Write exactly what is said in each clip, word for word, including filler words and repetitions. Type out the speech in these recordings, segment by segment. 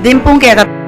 Dimpung keta.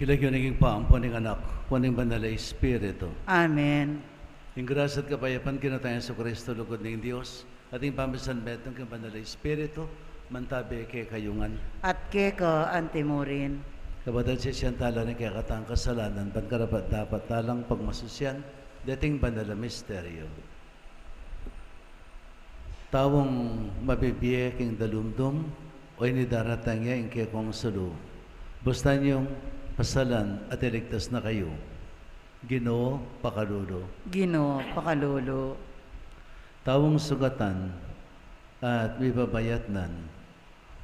King lagyu ning Ibpa, ampon ning Anak, ampon ning Banal a Espiritu. Amen. Ing grasya at kapayapan king Ginu tang Jesucristo, lugud ning Dios, at ing pamisanmetung king Banal a Espiritu, mantabi kekayu ngan. At keka antimurin. Kapatad, sisian tala ring kekatang kasalanan, ban karapat-dapat talang pagmasusyan deting banal a misteryo. Taung mabibie king dalumdum, o ini daratang ya ing kekong sulu. Bustan yung pasalan at iligtas na kayu. Ginu, pakalulu. Ginu, pakalulu. Taung sugatan at mibabayatnan,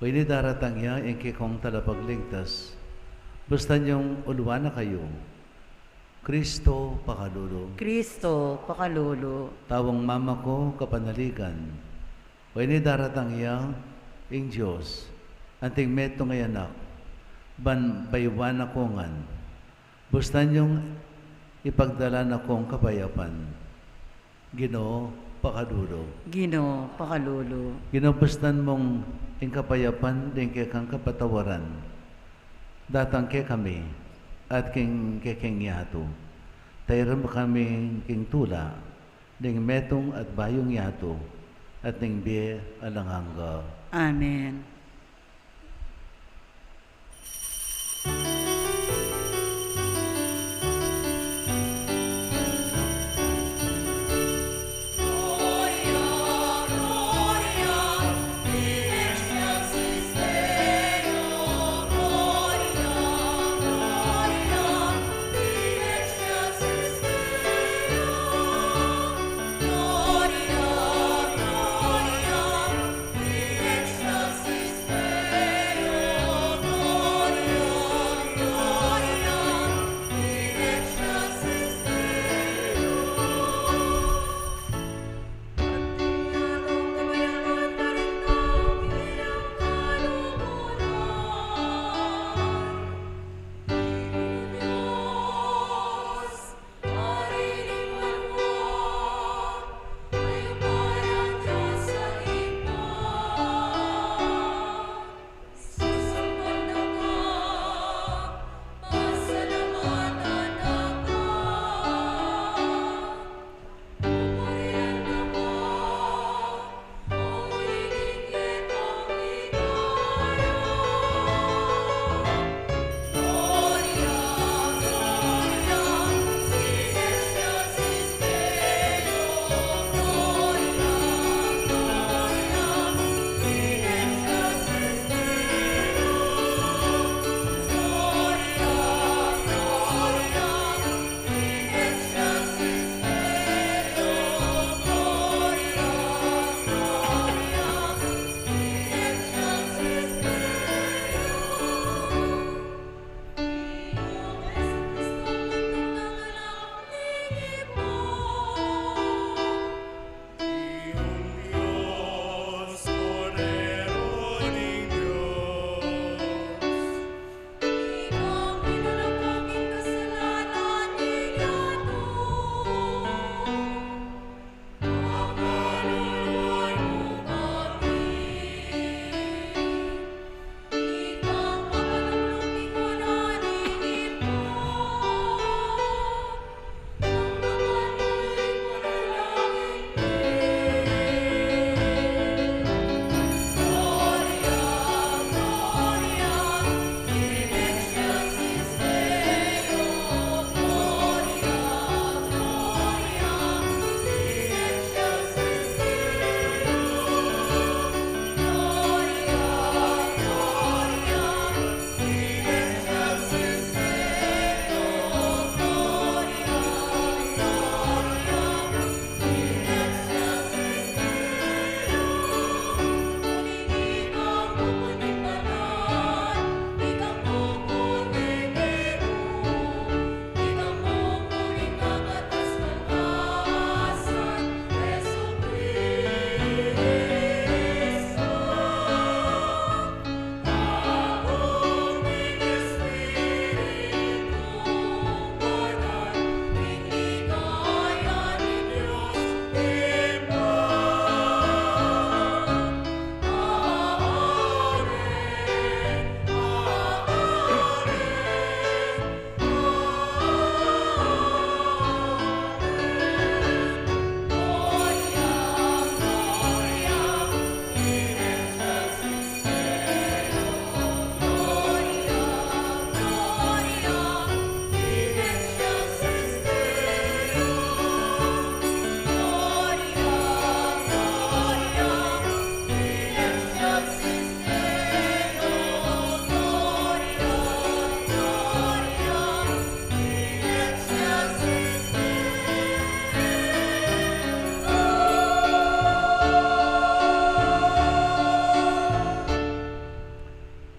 o ini daratang ya ing kekong talapagligtas. Bustan yung uluan na kayu. Kristo, pakalulu. Kristo, pakalulu. Taung mamaku kapanaligan, o ini daratang ya ing Dios, anting metung a anak, ban bayuan na ku ngan. Bustan yung ipagdalan na kung kapayapan. Ginu, pakalulu. Ginu, pakalulu. Ginu, bustan mung ing kapayapan ding kekang kapatawaran datang kekami at king kekeng yatu. Tairan mu kami king tula ning metung at bayung yatu at ning bie alang angga. Amen.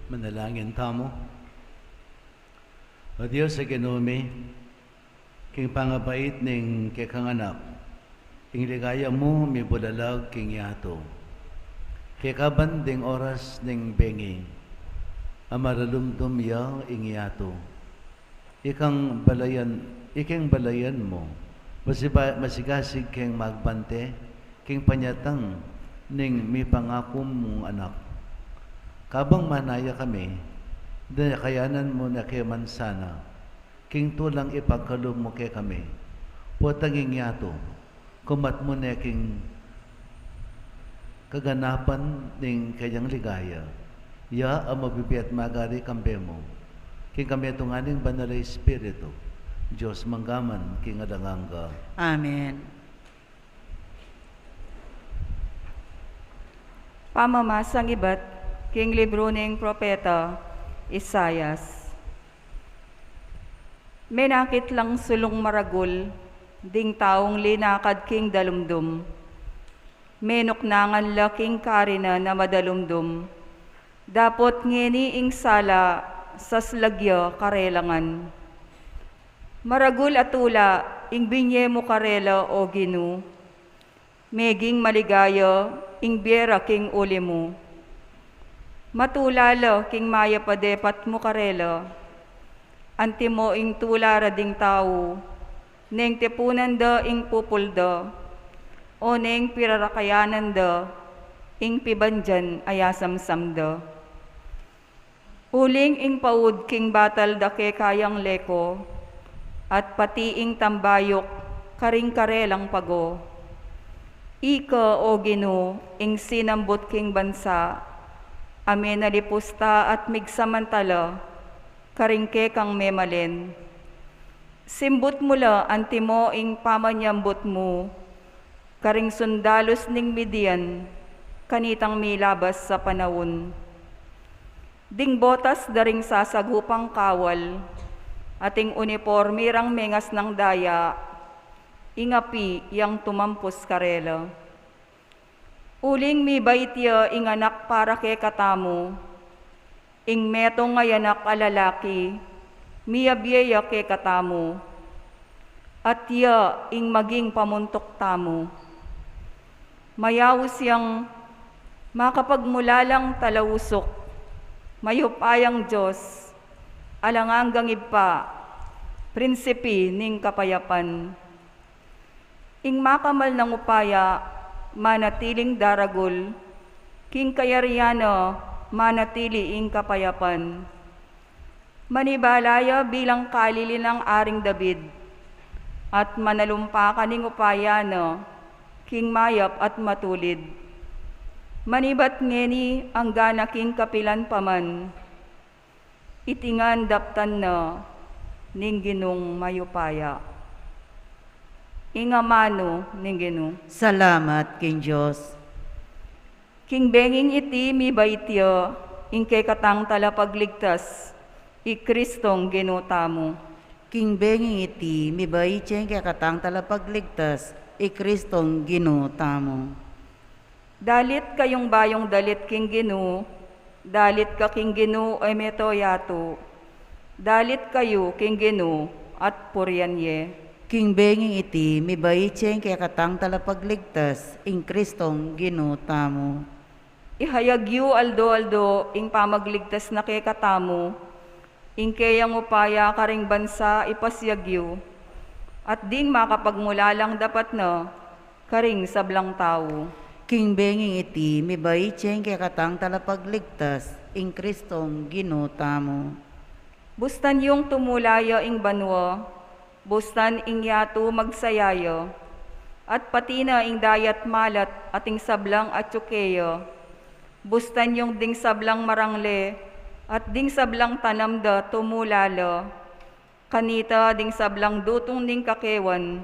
Manalangin tamu. O Dios a Ginu mi, king pangabait ning kekang anak, ing ligaya mu mibulalag king yatu. Kekaban ding oras ning bengi, a maralumdum ya ing yatu. Ikang balayan, ikeng balayan mu, masiba-, masigasig keng magbante, king panyatang ning mipangaku mung anak. Kabang manaya kami, dakayanan mu na ke man sana, king tulang ipagkalub mu kekami, potang ing yatu, kumat mu ne king kaganapan ning kayang ligaya. Ya a mabibie at magari kambe mu, king kametungan ning Banal a Espiritu, Dios mangga man king alang angga. Amen. Pamamasang ibat king libru ning propeta Isaias. Menakit lang sulung maragul ding taung linakad king dalumdum. Menuknangan la king karinan a madalumdum. Dapot ngeni ing sala saslag ya karelangan. Maragul a tula ing binie mu karela, O Ginu. Meging maligaya ing bie ra king uli mu. Matula la king mayap a depat mu karela. Antimo ing tula ra ding tau, neng tipunan da ing pupul da, o neng pirarakayanan da ing pibandian a yasamsam da. Uling ing paud king batal da keka yang leko, at pati ing tambayuk karing karelang pago. Ika, O Ginu, ing sinambut king bansa, a menalipus ta at migsamantala karing kekang memalen. Simbut mu la antimo ing pamanyambut mu karing sundalus ning Midian, kanitang milabas a panaun. Ding botas da ring sasagupang kawal, at ing uniporme rang mengasnang daya, ing api yang tumampus karela. Uling mibait ya ing anak para kekatamu, ing metung a anak a lalaki, miyabie ya kekatamu, at ya ing maging pamuntuk tamu. Mayaus yang makapagmulalang talausuk, mayupayang Dios, alang anggang Ibpa, Prinsipe ning kapayapan. Ing makamal nang upaya manatiling daragul, king kayarian na manatili ing kapayapan. Manibala ya bilang kalili nang Aring David, at manalumpa ka ning upaya na king mayap at matulid. Manibat ngeni anggana king kapilan pa man. Iti ngan daptan na ning Ginung mayupaya. Ing amanu ning Ginu. Salamat king Dios. King benging iti mibait ya ing kekatang talapagligtas, i Kristong Ginu tamu. King benging iti mibait ya ing kekatang talapagligtas, i Kristong Ginu tamu. Dalit kayung bayung dalit king Ginu, dalit ka king Ginu, e meto yatu. Dalit kayu king Ginu, at purian ye. King benging iti mibait ya ing kekatang talapagligtas, ing Kristong Ginu tamu. Ihayag yu aldo-aldo ing pamagligtas na kekatamu, ing keyang upaya karing bansa ipasiag yu, at ding makapagmulalang dapat na karing sablang tau. King benging iti mibait ya ing kekatang talapagligtas, ing Kristong Ginu tamu. Bustan yung tumula ya ing banua, bustan ing yatu magsaya ya, at pati na ing dayat malat at ing sablang atyu keya. Bustan yung ding sablang marangle, at ding sablang tanam da tumula la. Kanita ding sablang dutung ning kakewan,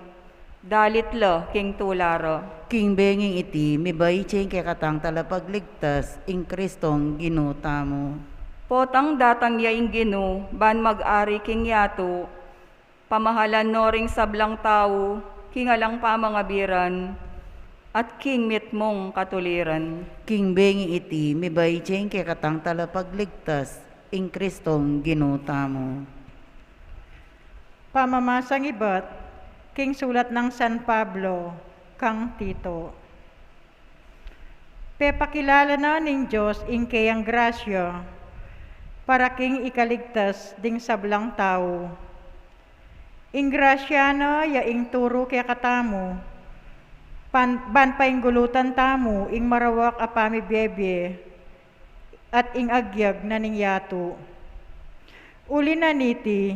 dalit la king tula ra. King benging iti mibait ya ing kekatang talapagligtas, ing Kristong Ginu tamu. Potang datang ya ing Ginu ban mag-ari king yatu, pamahalan no ring sablang tau king alang pamangabiran. At king mitmung katuliran. King bengi iti, mibait ya ing kekatang talapagligtas, ing Kristong Ginu tamu. Pamamasang ibat king sulat nang San Pablo kang Tito. Pepakilala na ning Dios ing keyang grasya para king ikaligtas ding sablang tau. Ing grasya na ya ing turu kekatamu, pan-, ban painggulutan tamu ing marawak a pamibiebie at ing agyag na ning yatu. Uli na niti,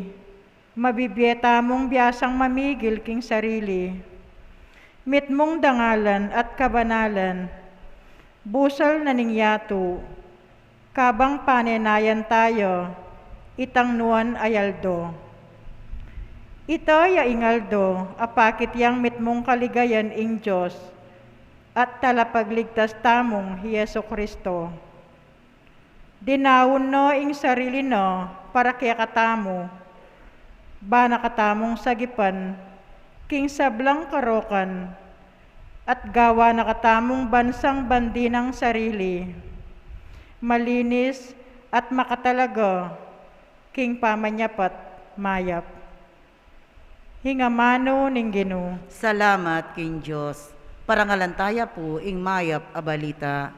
mabibie tamung biasang mamigil king sarili. Mitmung dangalan at kabanalan, busal na ning yatu, kabang panenayan taya itang nuan a aldo. Ita ya ing aldo a pakit yang mitmung kaligayan ing Dios at talapagligtas tamung hi Jesu-Cristo. Dinaun na ing sarili na para kekatamu, ba na katamung sagipan king sablang karokan, at gawa na katamung bansang bandi nang sarili, malinis at makatalaga king pamanyapat mayap. Ing amanu ning Ginu. Salamat king Dios. Parangalan taya pu ing mayap a balita.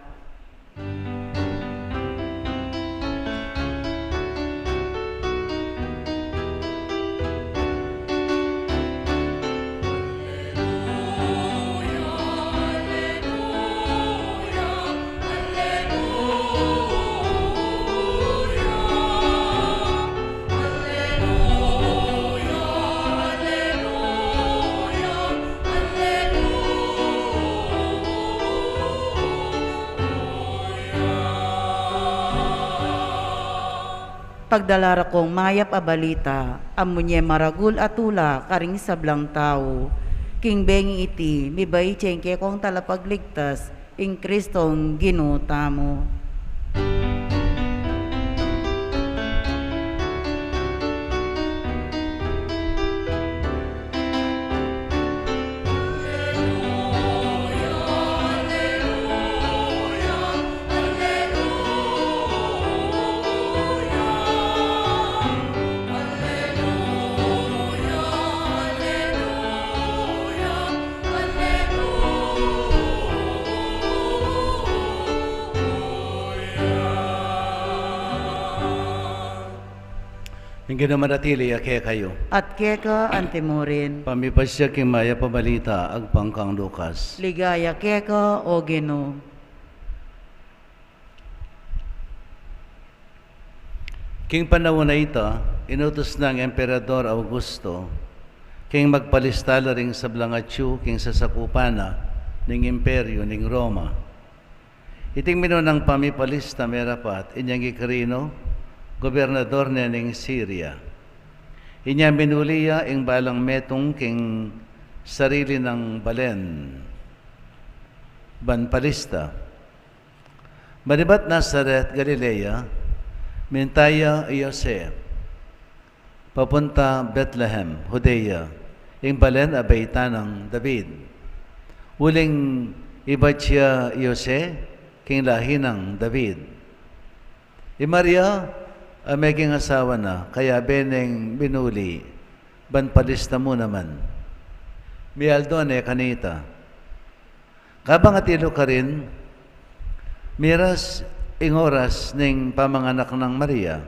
Pagdala ra kong mayap a balita, amu ne maragul a tula karing sablang tau. King bengi iti, mibait ya ing kekong talapagligtas, ing Kristong Ginu tamu. Ing Ginu manatili ya kekayu. At keka antimurin. Pamipasiag king mayap a balita agpang kang Lucas. Ligaya keka, o Ginu. King panaun a ita, inutus nang Emperador Augusto king magpalista la ring sablang atyu king sasakupan na ning Imperyu ning Roma. Iting minunang pamipalista merapat inyang i Quirino, gobernador ne ning Siria. Inya minuli ya ing balang metung king sarili nang balen ban palista. Manibat Nazaret, Galilea, minta ya i Jose papunta Betlehem, Judea, ing balen a baitan nang David. Uling ibat ya i Jose king lahi nang David. I Maria, a meging asawa na, kayabe neng minuli ban palista mu naman. Mialdo ne kanita. Kabang atilu karin, miras ing oras ning pamanganak nang Maria,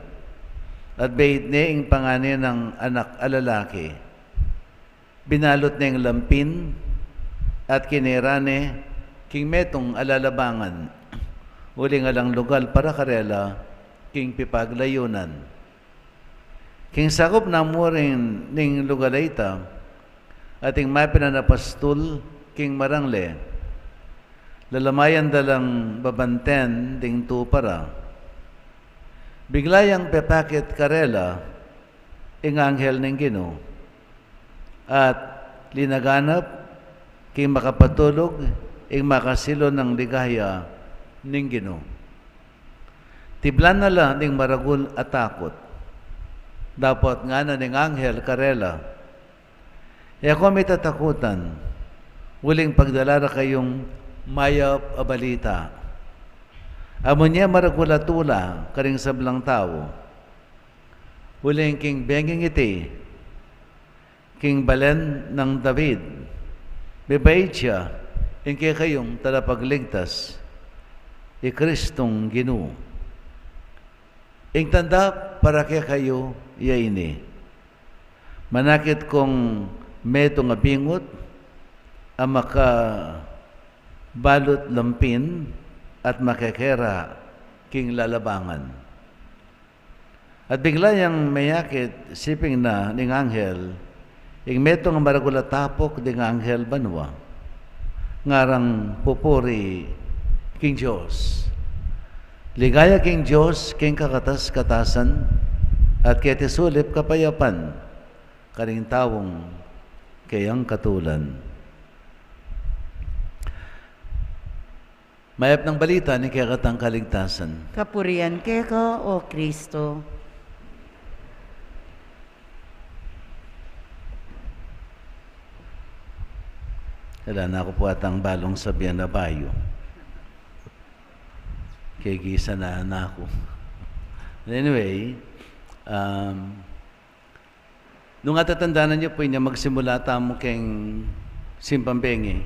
at beid ne ing pangani nang anak a lalaki. Binalut neng lampin at kinera ne king metung a lalabangan, uling alang lugal para karela king pipaglayunan. King sakup na mu rin ning lugal a ita, ating mapilan a pastul king marangle, lalamayan da lang babanten ding tupa ra. Bigla yang pepakit karela ing anghel ning Ginu, at linaganap king makapatulug ing makasilu nang ligaya ning Ginu. Tiblan na la ning maragul a takut. Dapot ngana ning anghel karela, "E kayu mitatakutan, Uling pagdala ra kayung mayap a balita. Amu ne maragul a tula karing sablang tau. Uling king benging iti, king balen nang David, mibait ya ing kekayung Talapagligtas, i Kristong Ginu. Ing tanda para kekayu ya ini: Manakit kung metung a bingut a makabalut lampin at makekera king lalabangan. At bigla yang meyakit, siping na ning anghel, ing metung a maragul a tapuk ding anghel banua, ngarang pupuri king Dios. Ligaya king Dios king kakatas-katasan, at keti sulip kapayapan karing taung keyang katulan. Mayap nang balita ning kekatang kaligtasan. Kapurian keka, O Kristo. Kailangan ku pu atang balung sabian a bayu. Kegisa na naku. Anyway, um, nung atatandanan yu pu, inya magsimula tamu keng simbang bengi,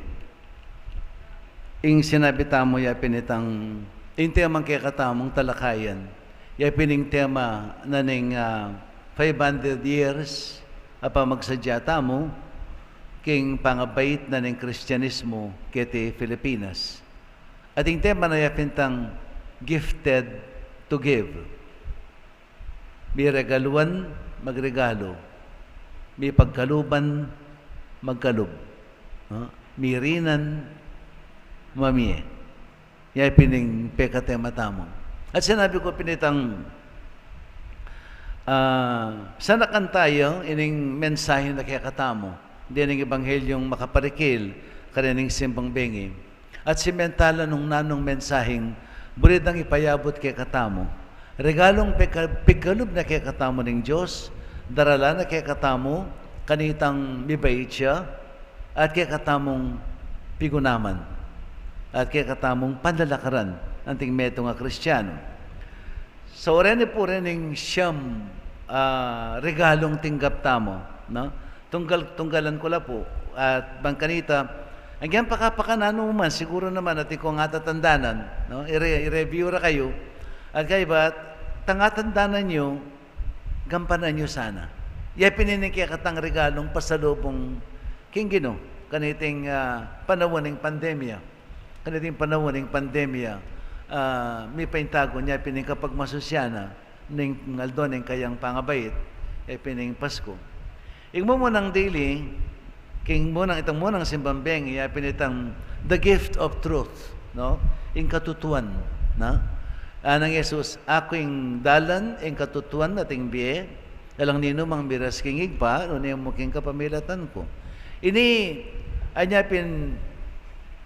ing sinabi tamu ya pin itang, ing temang kekatamung talakayan, ya pin ing tema na ning, ah, five hundred years a pamagsadya tamu king pangabait na ning Kristianismu keti Filipinas. At ing tema na ya pin itang gifted to give. Miregaluan, magregalu. Mipagkaluban, magkalub. No? Mirinan, mamie. Ya pin ing pekatema tamu. At sinabi ku pin itang, ah, sanakan tayu ining mensahe na kekatamu dening Ebanghelyung makaparikil karening simbang bengi. At simentalan nung nanung mensaheng buri dang ipayabut kekatamu. Regalung pika-, pikalub na kekatamu ning Dios, daralan na kekatamu kanitang mibait ya, at kekatamung pigunaman, at kekatamung panlalakaran anting metung a Kristiano. So, reni pu rening siyam, ah, regalung tinggap tamu, no? Tunggal, tunggalan ku la pu, at bang kanita, agyang pakapakananu man, siguru naman, atin kung atatandanan, no? Ire-, i-review ra kayu, at kaybat, tang atatandanan yu, gampanan yu sana. Ya pin ining kekatang regalung pasalubung king Ginu, kaniting, ah, panaun ning pandemya. Kaniting panaun ning pandemya, ah, mipaintagun ya pin ing kapagmasusyan na ning aldo ning kayang pangabait, ya pin ing Pasku. Ing mumunang dili, king munang, itang munang simbang bengi, ya pin itang the gift of truth, no? Ing katutuan, na? Anang Jesus, "Aku ing dalan, ing katutuan, at ing bie. Alang ninumang miras king Ibpa, nune mu king kapamilatan ku." Ini, anya pin,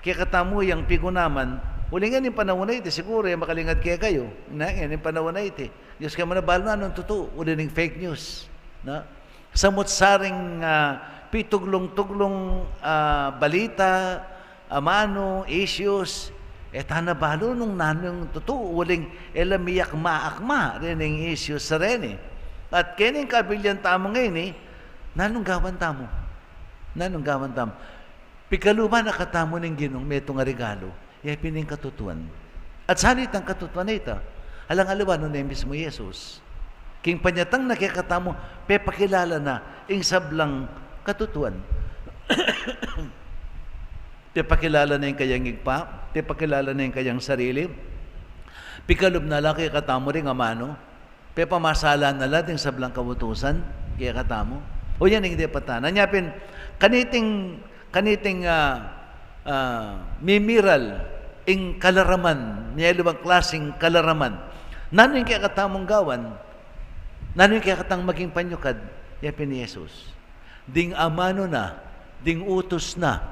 kekatamu yang pigunaman, uling ngening panaun a iti, siguru, e makalingad kekayu. Na, ngening panaun a iti, Dios ke, manabalu na nung tutu, uling fake news. Na? Samut saring, ah, pituglung-tuglung, ah, balita, amanu, issues, e ta na balu nung nanu ing tutu, uling e la miyakma-akma rening issues a reni. At kening kabilian tamu ngeni, nanung gawan tamu? Nanung gawan tamu? Pikaluban na katamu ning Ginung metung a regalu, ya pin ing katutuan. At sanu itang katutuan a ita? Alang aliwa nune mismu Jesus. King panyatang na kekatamu, pepakilala na ing sablang katutuan. Pepakilala na ing kayang Ibpa, pepakilala na ing kayang sarili, pikalub na la kekatamu ring amanu, pepamasalan na la ding sablang kautusan kekatamu. O yan ing depatan. Anya pin, kaniting, kaniting, ah, ah, mimiral ing kalaraman, miyaliwang klasing kalaraman. Nanu ing kekatamung gawan? Nanu ing kekatang maging panyukad? Ya pin i Jesus. Ding amanu na, ding utus na,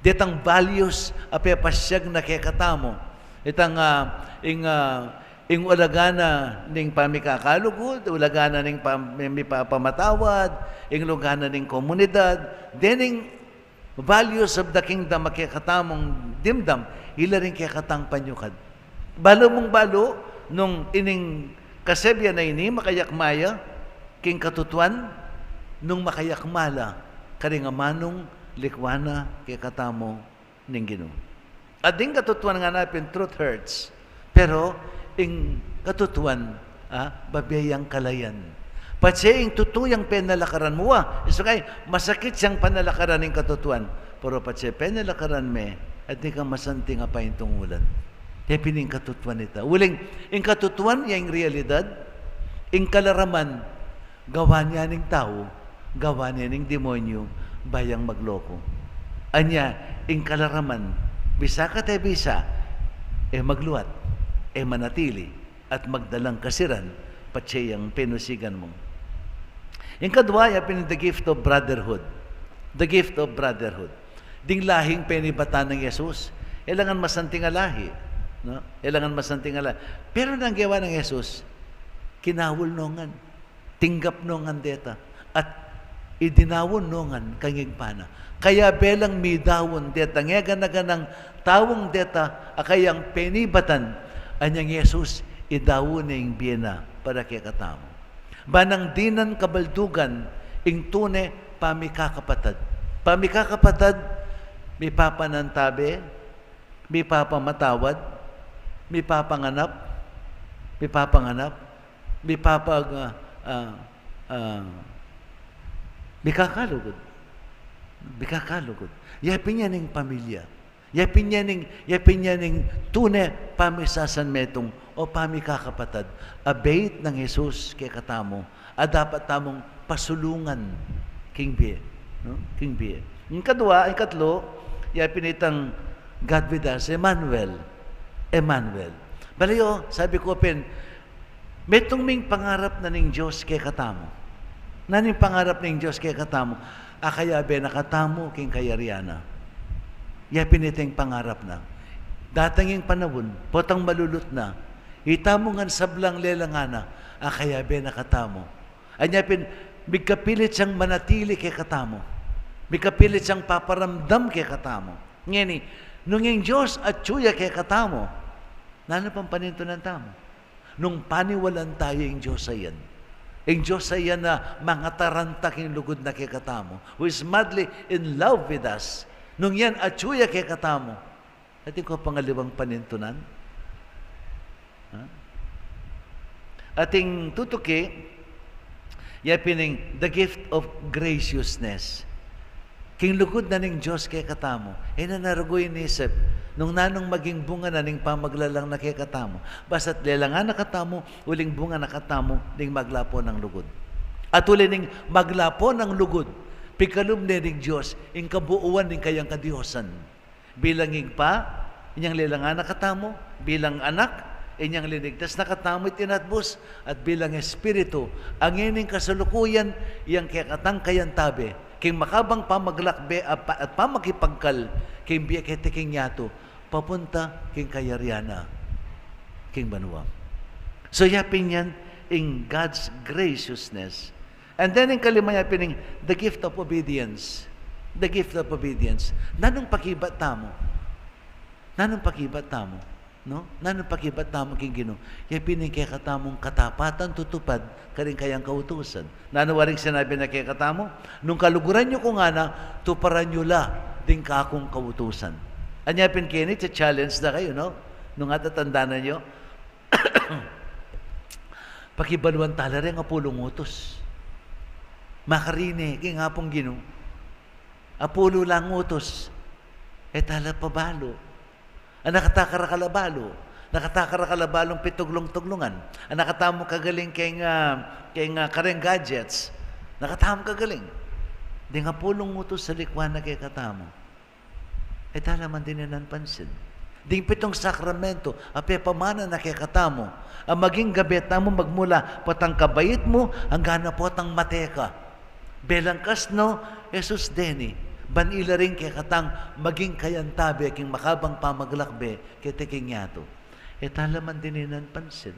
detang values a pepasyag na kekatamu. Itang, ah, ing, ah, ing ulaga na ning pamikakalugud, ulaga na ning pam-, mipapamatawad, ing ulaga na ning komunidad, dening values of the kingdom a kekatamung dimdam, ila ring kekatang panyukad. Balu mung balu, nung ining kasebyan a ini makayakma ya king katutuan, nung makayakma la karing amanung likwan na kekatamu ning Ginu. At ding katutuan ngana pin, truth hurts. Pero ing katutuan, ah, babie yang kalayan. Patse ing tutu yang penalakaran mu, ah, isu kay masakit yang panalakaran ing katutuan. Pero patse penalakaran me, at di ka masanting a paintungulan. Kaya pin ing katutuan ita. Uling, ing katutuan ya ing realidad, ing kalaraman, gawan ya ning tau, gawan ya ning demonyu, ba yang magloko. Anya, ing kalaraman, bisa ka te bisa, e magluat, e manatili, at magdalang kasiran, patse yang penusigan mu. Ing kadwa, ya pin the gift of brotherhood. The gift of brotherhood. Ding lahing penibatan nang Jesus, e la ngan masanting a lahi, no? E la ngan masanting a lahi. Pero nung gewa nang Jesus, kinaul no ngan. Tinggap no ngan deta, at idinaun no ngan kang Ibpa na. Kaya belang midaun deta, ngeganaganang taung deta, a kayang penibatan, anyang Jesus, idaun ne ing bie na para kekatamu. Ba nang dinan kabaldugan ing tune pamikakapatad. Pamikakapatad, mipapanantabe, mipapamatawad, mipapanganap, mipapanganap, mipapag-, ah, ah, ah, mikakalugud. Mikakalugud. Ya pin ya ning pamilya. Ya pin ya ning, ya pin ya ning tune pamisasanmetung o pamikakapatad a bait nang Jesus kekatamu, a dapat tamung pasulungan king bie, no? King bie. Ing kadwa, ing katlu, ya pin itang God with us, Emmanuel. Emmanuel. Balayo, sabi ku pin, metung ming pangarap na ning Dios kekatamu. Nanu ing pangarap ning Dios kekatamu? A kayabe na katamu king kayarian na. Ya pin ita ing pangarap na. Datang ing panaun, potang malulut na, itamu ngan sablang lelangan na, a kayabe na katamu. Anya pin, migkapilit yang manatili kekatamu. Migkapilit yang paparamdam kekatamu. Ngeni, nung ing Dios atyu ya kekatamu, nanu pang panintunan tamu? Nung paniwalan taya ing Dios a yan. Ing Dios a yan a mangataranta king lugud na kekatamu, who is madly in love with us. Nung yan atyu ya kekatamu, atin ku pang aliwang panintunan? Ha? Ating tutuki, ya pin ing the gift of graciousness. King lugud na ning Dios kekatamu, e na na rugu inisip nung nanung maging bunga na ning pamaglalang na kekatamu. Basta't lelangan na katamu, uling bunga na katamu ning maglapo nang lugud. At uli ning maglapo nang lugud, pikalub ne ning Dios ing kabuuan ning kayang kadiosan. Bilang Ibpa, inyang lelangan na katamu, bilang Anak, inyang linigtas na katamu iti inatbus, at bilang Espiritu, a ngening kasalukuyan, yang kekatang kayantabe, king makabang pamaglakbe at pa-, at pamakipagkal, king bie keti king yatu, papunta king kayarian na, king banua. So, ya pin yan, ing God's graciousness. And then, ing kalima ya pin ing the gift of obedience. The gift of obedience. Nanung pakibat tamu? Nanung pakibat tamu? No? Nanung pakibat tamu king Ginu? Ya pin ing kekatamung katapatan tutupad karing kayang kautusan. Nanu waring sinabi na kekatamu? Nung kaluguran yu ku ngana, tuparan yu la ding kakung kautusan. Anya pin keni, cha-challenge da kayu, no? Nung atatandanan yu, pakibaluan tala reng apulung utus. Makarine king Apung Ginu. Apulu lang utus. E tala pabalu. A nakatakar a kalabalu. Nakatakar a kalabalung pituglung-tuglungan. A nakatamu kagaling keng, ah, keng, ah, kareng gadgets. Nakatamu kagaling. Ding apulung utus a likwan na kekatamu, e tala man dininan pansin. Ding pitung sakramento a pepamana na kekatamu, a maging gabe tamu magmula potang kabait mu anggang na potang mate ka. Belang kasno, Jesus deni, ban ila ring kekatang maging kayantabe king makabang pamaglakbe keti king yatu. E tala man dininan pansin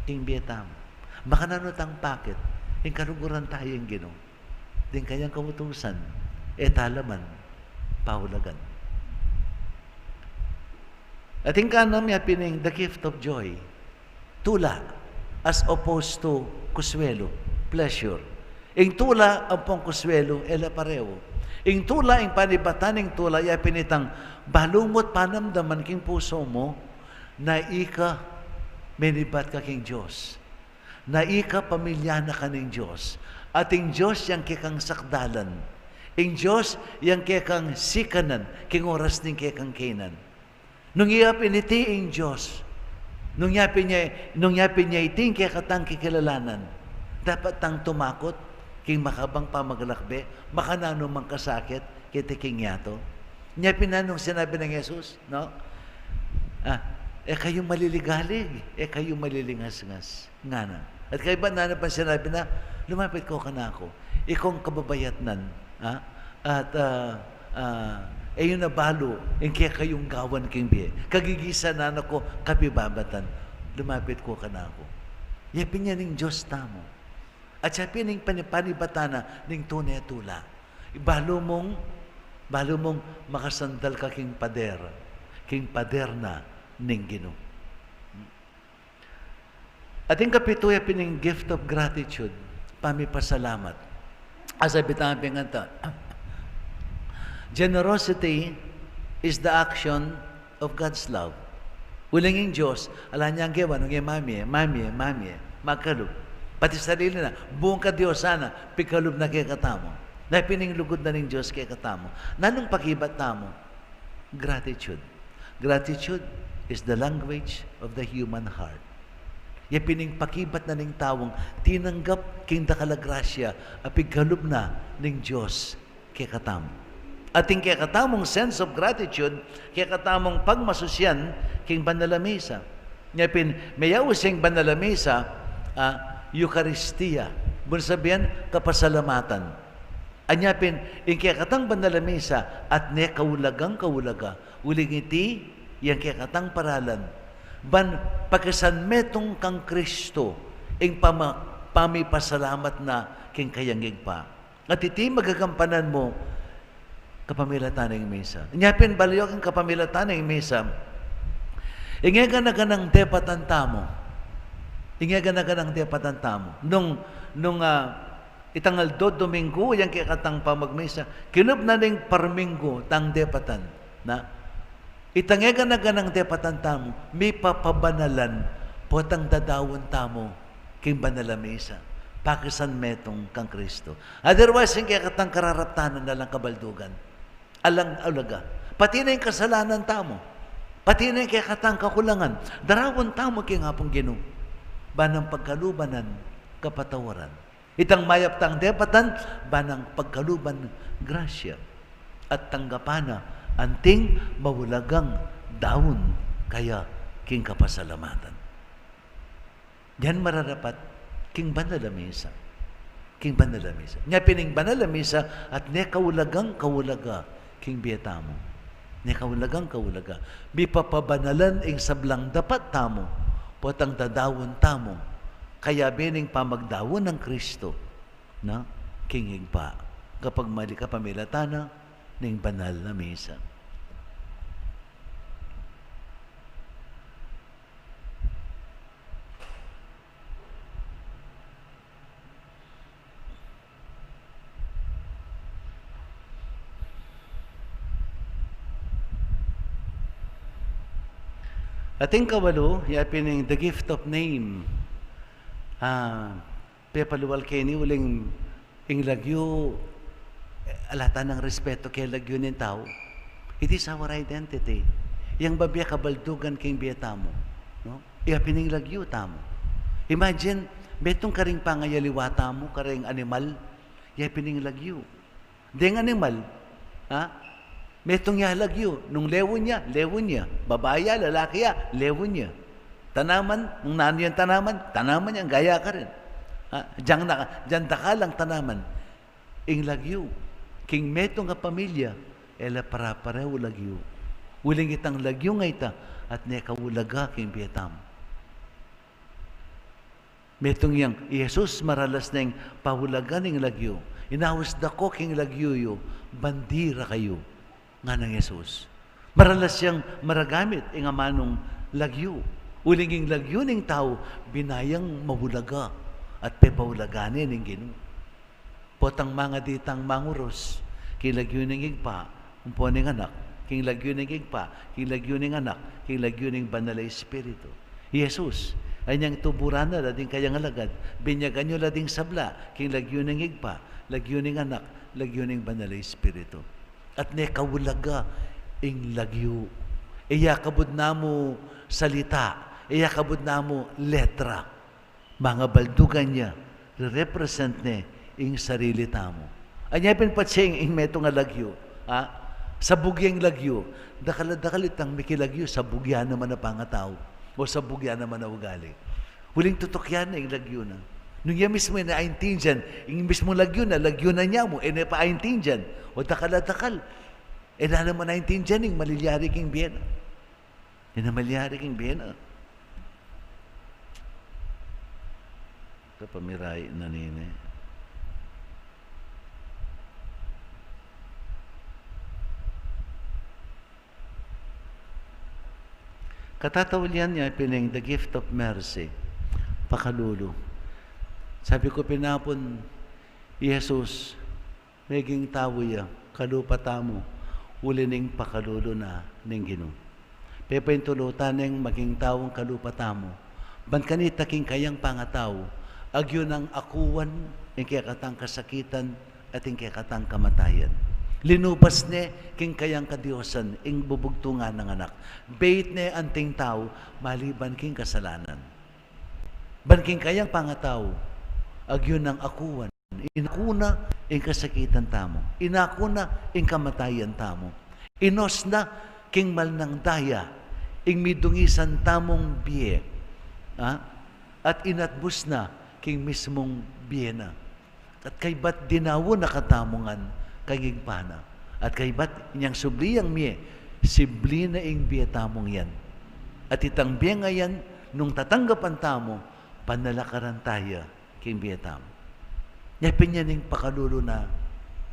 king bie tamu. Makananu tang pakit ing kaluguran taya ing Ginu? Ding kayang kautusan, e tala man paulagan. At ing kanam ya pin ing the gift of joy. Tula, as opposed to kuswelu, pleasure. Ing tula ampong kuswelu, e la pareho. Ing tula, ing panibatan ning tula, ya pin itang balu mu't panamdaman king pusu mu na ika menibat ka king Dios. Na ika pamilya na ka ning Dios. At ing Dios yang kekang sakdalan. Ing Dios yang kekang sikanan, king oras ning kekang kainan. Nung ya pin iti ing Dios, nung ya pin ya, nung ya pin ya iti ing kekatang kikilalanan, dapat tang tumakut king makabang pamaglakbe, makananu mang kasakit, keti king yatu. Nya pin nanu ing sinabi nang Jesus, no? Ah, e kayu maliligalig, e kayu malilingasngas, ngana. At kaybat na naman sinabi na, "Lumapit ko kanaku, ikong kababayatnan, ah, at, ah, ah, e yu na balu ing kekayung gawan king bie. Kagigisan na ku, kapibabatan. Lumapit ko kanaku." Ya pin yan ing Dios tamu. At ya pin ing pani-, panibatan na ning tune tula. Balu mung, balu mung makasandal ka king pader, king pader na ning Ginu. At ing kapitu ya pin ing gift of gratitude, pamipasalamat. Asabi tamu pin kanta, generosity is the action of God's love. Uling ing Dios, ala nang gewa nung e mamie, mamie, mamie, magkalub. Pati sarili na, buung kadiosan na, pigkalub na kekatamu. Na pin ing lugud na ning Dios kekatamu. Nanung pakibat tamu? Gratitude. Gratitude is the language of the human heart. Ya pin ing pakibat na ning taung tinanggap king dakal a grasya a pigkalub na ning Dios kekatamu. At ing kekatamung sense of gratitude, kekatamung pagmasusyan king banal a misa. Nya pin, meyaus ing banal a misa, ah, Eukaristia. Bun sabian, kapasalamatan. Anya pin, ing kekatang banal a misa, at ne kaulagang kaulaga, uling iti, yang kekatang paralan. Ban pakisan metung kang Kristo, ing pama-, pamipasalamat na king kayang Ibpa. At iti magagampanan mu, kapamilatan ning misa. Nya pin balu yu king kapamilatan ning misa, ing e gana-ganang depatan tamu. Ing e gana-ganang depatan tamu. Nung, nung, ah, itang aldo Domingo, yang kekatang pamagmisa, kinub na ning parminggu tang depatan. Na, itang e gana-ganang depatan tamu, mipapabanalan, potang dadaun tamu, king banal a misa, pakisan metung kang Kristo. Otherwise, ing kekatang kararaptanan alang kabaldugan, alang ulaga. Pati na ing kasalanan tamu, pati na ing kekatang kakulangan, daraun tamu king Apung Ginu, ban nang pagkaluban ning kapatawaran. Itang mayap tang depatan, ban nang pagkaluban grasya. At tanggapan na anting maulagang daun kaya king kapasalamatan. Dian mararapat king banal a misa. King banal a misa. Nya pin ing banal a misa at ne kaulagang kaulaga king bie tamu. Ne kaulagang kaulaga. Mipapabanalan ing sablang dapat tamu, potang dadaun tamu, kayabe ning pamagdaun nang Kristo, no? King Ibpa. Kapag mali kapamilatan na ning banal a misa. At ing kawalu, ya pin ing the gift of name. Ah, pepalual keni uling ing lagyu, e, ala ta nang respetu king lagyu ning tau. It is our identity. Yang babie kabaldugan king bie tamu, no? Ya pin ing lagyu tamu. Imagine, metung karing pangayaliwa tamu, karing animal, ya pin ing lagyu. Deng animal, ha? Metung ya lagyu, nung lewun ya, lewun ya. Babai ya, lalaki ya, lewun ya. Tanaman, nung nanu yang tanaman, tanaman ya, gaya karin. Ha? Diang na, diang dakal ang tanaman. Ing lagyu, king metung a pamilya, e la pare-parehu lagyu. Uling itang lagyu a ita, at ne kaulaga king bie tamu. Metung yang i Jesus maralas neng paulagan ing lagyu. Inaus da ko king lagyu yu, ban dira kayu. Nganang Jesus. Maralas yang maragamit ing amanung lagyu. Uling ing lagyu ning tau, bina yang maulaga at pepaulaga ne ning Ginu. Potang mangadi tang mangurus, king lagyu ning Ibpa, ampo ning Anak, king lagyu ning Ibpa, king lagyu ning Anak, king lagyu ning Banal a Espiritu. Jesus, anyang tuburan na la ding kayang alagad, binyagan yu la ding sabla, king lagyu ning Ibpa, lagyu ning Anak, lagyu ning Banal a Espiritu. At ne kaulaga ing lagyu. E ya kabud na mu salita, e ya kabud na mu letra. Mangabaldugan ya, re-represent ne ing sarili tamu. Anya pin patse ing, ing metung a lagyu, ha? Sabug ya ing lagyu, dakal a dakal itang mikilagyu, sabug ya naman a pangatau, o sabug ya naman a ugali. Uling tutukian na ing lagyu na. Nung ya mismu e na aintindian, ing mismung lagyu na, lagyu na nya mu, e na pa aintindian, o dakal a dakal, e na naman aintindian ing malilyari king bie na. Ing malilyari king bie na. Kapamirai na nini. Katataulian ya pin ing the gift of mercy. Pakalulu. Sabi ku pin apun, Jesus, meging tau ya, kalupa tamu, uli ning pakalulu na ning Ginu. Pepaintulutan neng maging taung kalupa tamu, ban kanita king kayang pangatau, agyu nang akuan ing kekatang kasakitan at ing kekatang kamatayan. Linubas ne king kayang kadiosan ing bubugtungan nang Anak. Beit ne anting tau maliban king kasalanan. Ban king kayang pangatau, agyu nang akuan. Inaku na ing kasakitan tamu. Inaku na ing kamatayan tamu. Inus na king mal nang daya ing midungisan tamung bie. Ha? At inatbus na king mismung bie na. At kaybat dinaun na katamu ngan king Ibpa na. At kaybat inyang subli yang mie, sibli na ing bie tamung yan. At itang bie a yan, nung tatanggapan tamu, panalakaran taya king bie tamu. Nya pin yan ing pakalulu na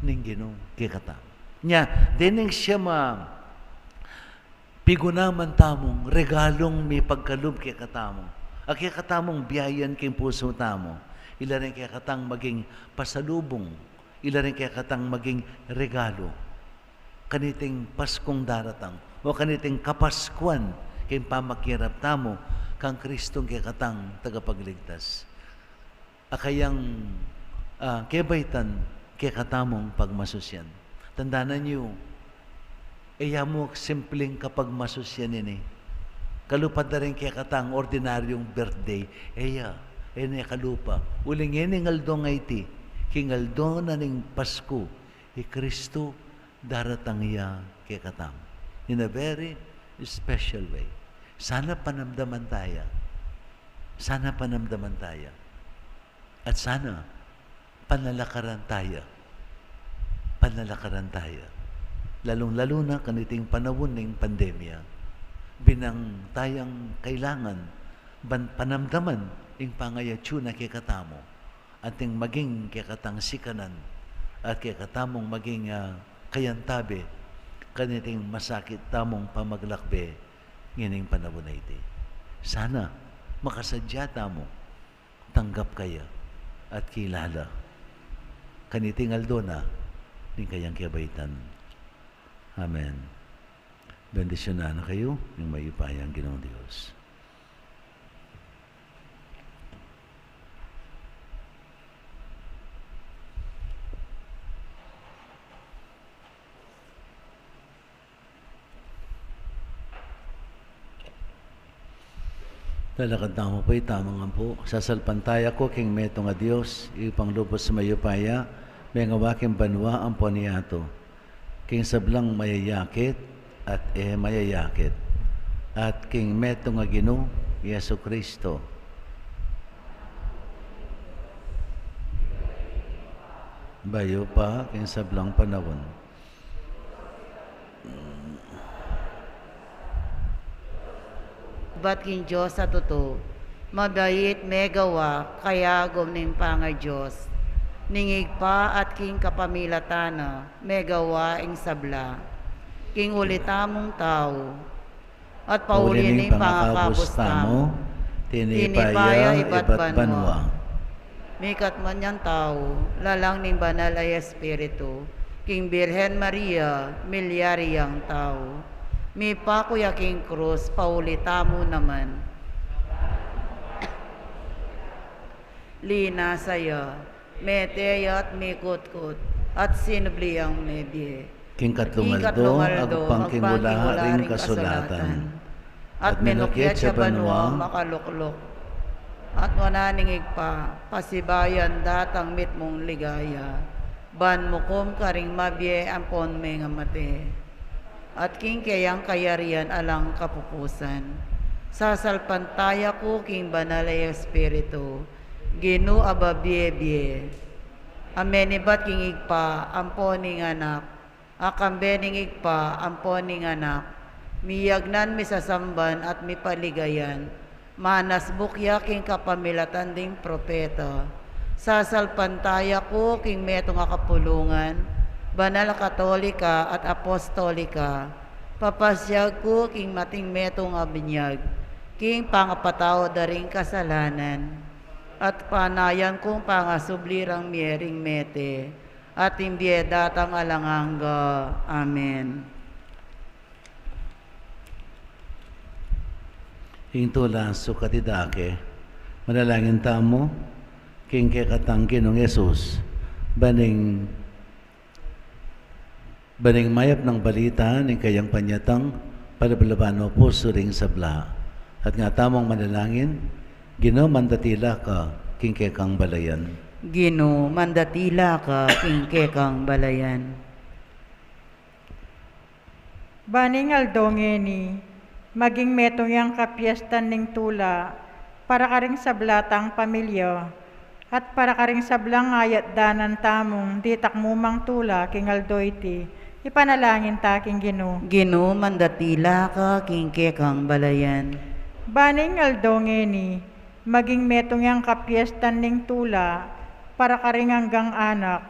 ning Ginu kekatamu. Nya, dening siya ma pigunaman tamung regalung mipagkalub kekatamu, a kekatamung biayan king pusu tamu, ila ring kekatang maging pasalubung, ila ring kekatang maging regalu kaniting Paskung daratang, o kaniting Kapaskuan king pamakirap tamu kang Kristung kekatang Tagapagligtas. A kayang, ah, kebaitan kekatamung pagmasusyan. Tandanan yu, e ya mu simpling kapagmasusyan ini. Kalupa da ring kekatang ordinaryung birthday. E ya, e ne kalupa. Uling ining aldo a iti, king aldo na ning Pasku, i Kristu daratang ya kekatamu in a very special way. Sana panamdaman taya. Sana panamdaman taya. At sana panalakaran taya. Panalakaran taya. Lalung-lalu na kaniting panaun ning pandemya. Binang tayang kailangan ban panamdaman ing pangayatsu na kekatamu. Anting maging kekatang sikanan at kekatamung maging, ah, kayantabe kaniting masakit tamung pamaglakbe ngening panaun a iti. Sana makasadya tamu tanggap kaya at kilala kaniting aldo na ning kayang kebaitan. Amen. Bendisyunan na kayu ning mayupayang Ginung Dios. Lalakad tamu pu ita, mangampu. Sasalpantaya ku king metung a Dios, Ibpang lubus mayupaya, mengawa king banua ampon yatu, king sablang mayayakit at e mayayakit, at king metung a Ginu, Jesucristo. Bayu pa king sablang panaun. Bat king Dios a tutu, mabait, megawa, kayagum ning pangaDios, ning Ibpa at king kapamilatan na, megawa ing sabla. king uli tamung tau, at pauli ning pangakabus tamu, tinipa ya ibat banua. Mikat man yang tau, lalang ning Banal a Espiritu, king Birhen Maria, milyari yang tau. Mipaku ya king krus, pauli tamu naman. Linasa ya, mete ya at mikutkut, at sinubli yang mebie. King katlung aldo, agpang king ula ring kasulatan. At minukyat ya banua, makalukluk. At wanan ning Ibpa, pasibayan datang mitmung ligaya, ban mukum karing mabie ampon mengamate. At king keyang kayarian alang kapupusan. Sasalpantaya ku king Banal a Espiritu, Ginu a babie-bie, a menibat king Ibpa ampon ning Anak, a kambe ning Ibpa ampon ning Anak, miyagnan, misasamban, at mipaligayan, manasbuk ya king kapamilatan ding propeta. Sasalpantaya ku king metung a kapulungan, banal a katolika at apostolika. Papasyag ku king mating metung a binyag, king pangapatawad da ring kasalanan, at panayan kung pangasubli rang mie ring mete, at ing bie datang alang angga. Amen. Ing tula sukat idake. Manalangin tamu king kekatang Ginung Jesus, ban ing, ban ing mayap nang balita ning kayang panyatang palaban-laban o pusu ring sabla. At nga tamung manalangin, Ginu, mandatila ka king kekang balayan. Ginu, mandatila ka king kekang balayan. Ban ing aldo ngeni, maging metung yang kapiestan ning tula, para karing sabla tang pamilya, at para karing sablang ayat danan tamung ditak mumang tula king aldo iti, ipanalangin ta king Ginu. Ginu, mandatila ka king kekang balayan. Ban ing aldo ngeni, maging metung yang kapiestan ning tula, para karing anggang anak,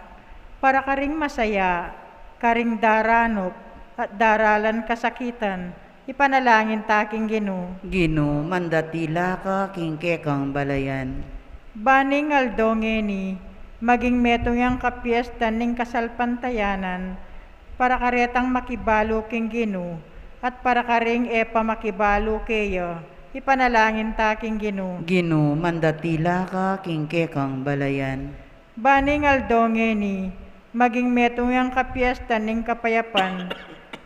para karing masaya, karing daranup, at daralan kasakitan, ipanalangin ta king Ginu. Ginu, mandatila ka king kekang balayan. Ban ing aldo ngeni, maging metung yang kapiestan ning kasalpantayanan, para karetang makibalu king Ginu, at para karing e pa makibalu keya, ipanalangin ta king Ginu. Ginu, mandatila ka king kekang balayan. Ban ing aldo ngeni, maging metung yang kapiestan ning kapayapan,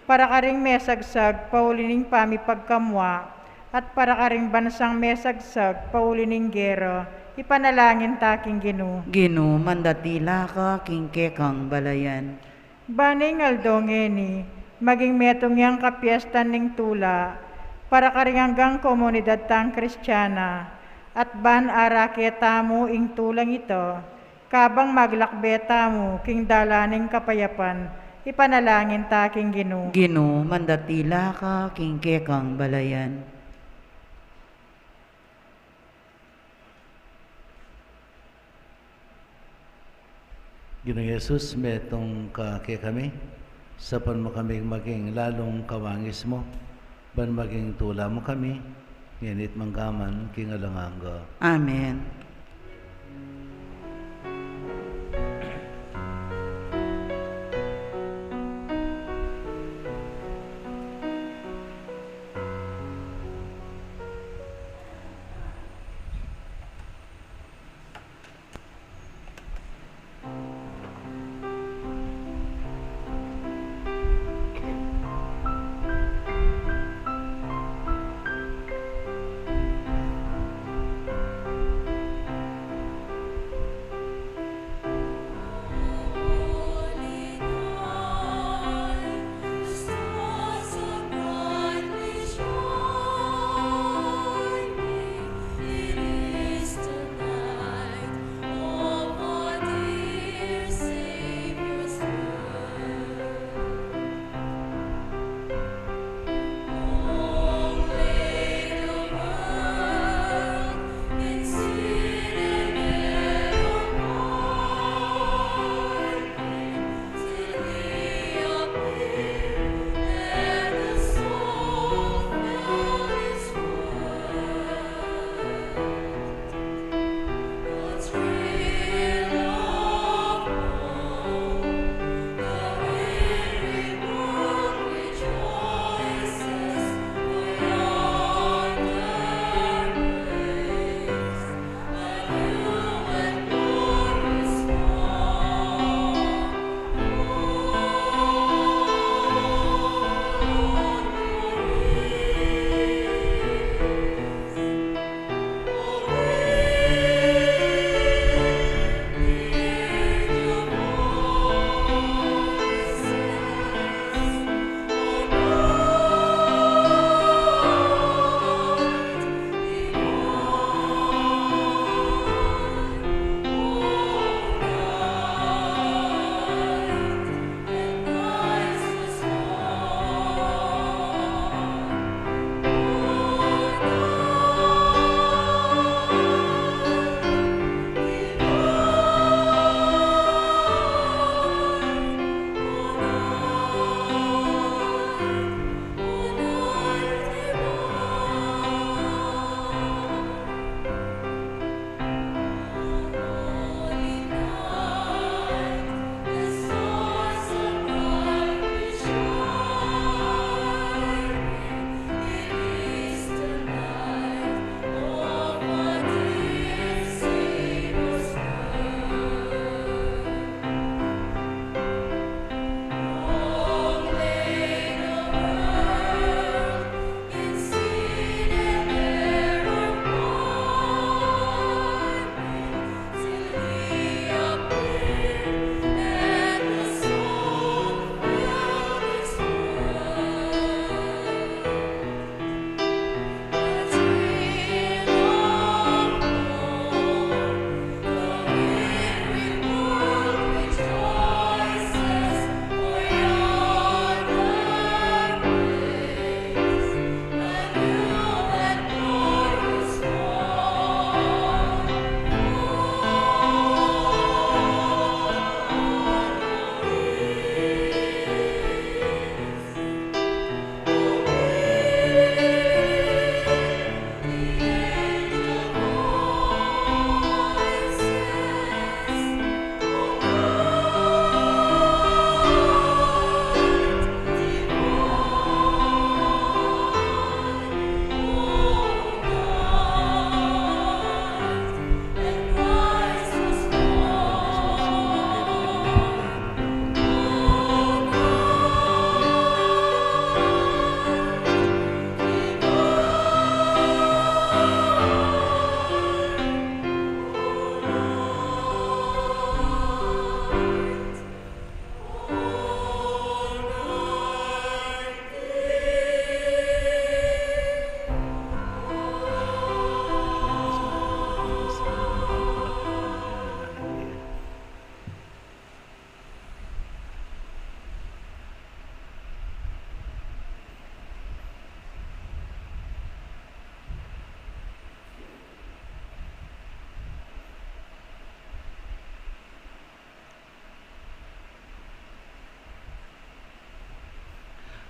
para karing mesagsag pauli ning pamipagkamua, at para karing bansang mesagsag pauli ning gera, ipanalangin ta king Ginu. Ginu, mandatila ka king kekang balayan. Ban ing aldo ngeni, maging metung yang kapiestan ning tula, para karing anggang komunidad tang Kristiana, at ban arake tamu ing tulang ita, kabang maglakbe tamu king dalan ning kapayapan, ipanalangin ta king Ginu. Ginu, mandatila ka king kekang balayan. Ginung Jesus, metung ka kekami, saupan mu kaming maging lalung kawangis mu, ban maging tula mu kami, ngeni't mangga man king alang angga. Amen.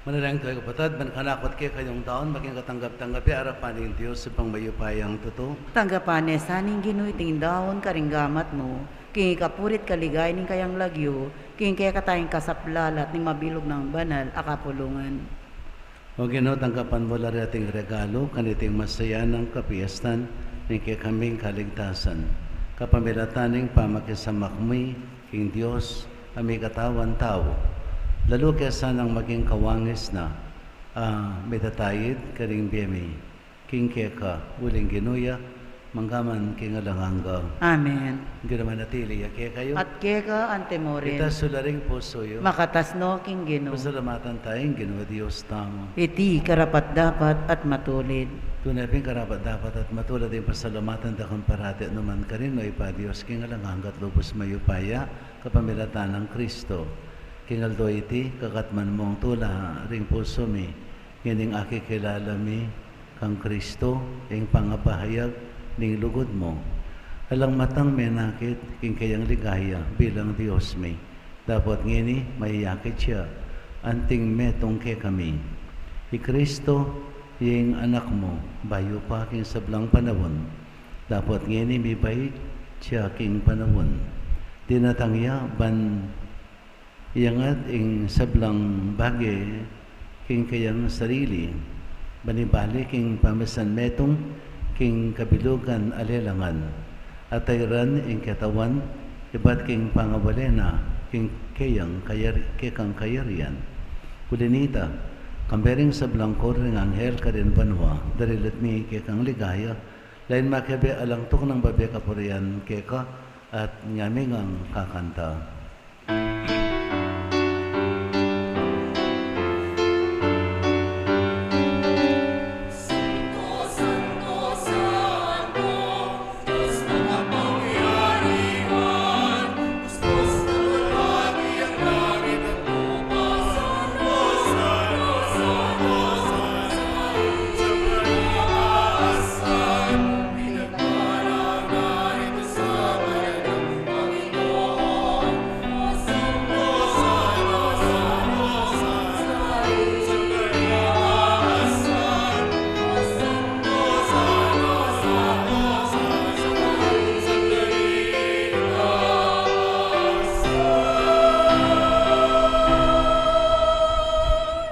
Manalangin kayu, kapatad, ban kanaku at kekayu daun maging katanggap-tanggap ya arapan ning Dios Ibpang mayupayang tutu. Tanggapan ne sa ning Ginu iting daun karing gamat mu, king ikapuri't kaligayan ning kayang lagyu, king kekatang kasaplalan at ning mabilug nang banal a kapulungan. O Ginu, tanggapan mu la reting regalu kaniting masayanang kapiestan ning kekaming kaligtasan, kapamilatan ning pamakisamak mi king Dios a mikatawan tau. Lalu ke sanang maging kawangis na, a, mitataid karing bie mi king keka, uling Ginu ya, mangga man king alang angga. Amen. Ing Ginu manatili ya kekayu. At keka anti murin. Itas yu la ring pusu yu. Makatas no king Ginu. Pasalamatan taya ing Ginu a Dios tamu. Iti karapat-dapat at matulid. Tune pin karapat-dapat at matulid ing pasalamatan da kang parati at nukarin man, o Ibpa Dios, king alang angga at lubus mayupaya, kapamilatan nang Kristo. King aldo iti, kakatman mung tula ring pusu mi, ngening akikilala mi kang Kristo, ing pangapahayag ning lugud mu. Alang matang menakit king keyang ligaya bilang Dios mi. Dapot ngeni, mayayakit ya anting metung kekami. I Kristo, ya ing Anak mu, bayu pa king sablang panaun. Dapot ngeni, mibait ya king panaun. Dinatang ya ban iyangat ing sablang bage king keyang sarili, ban ibalik ing pamisan metung king kabilugan a lelangan, at tairan ing ketawan ibat king pangawale na king keyang kayari-, kekang kayarian. Uli nita, kambe ring sablang koro ning anghel karin banua, daralit mi kekang ligaya, lain makiabe alang tuknang babie kapurian keka, at ngami ngang kakanta.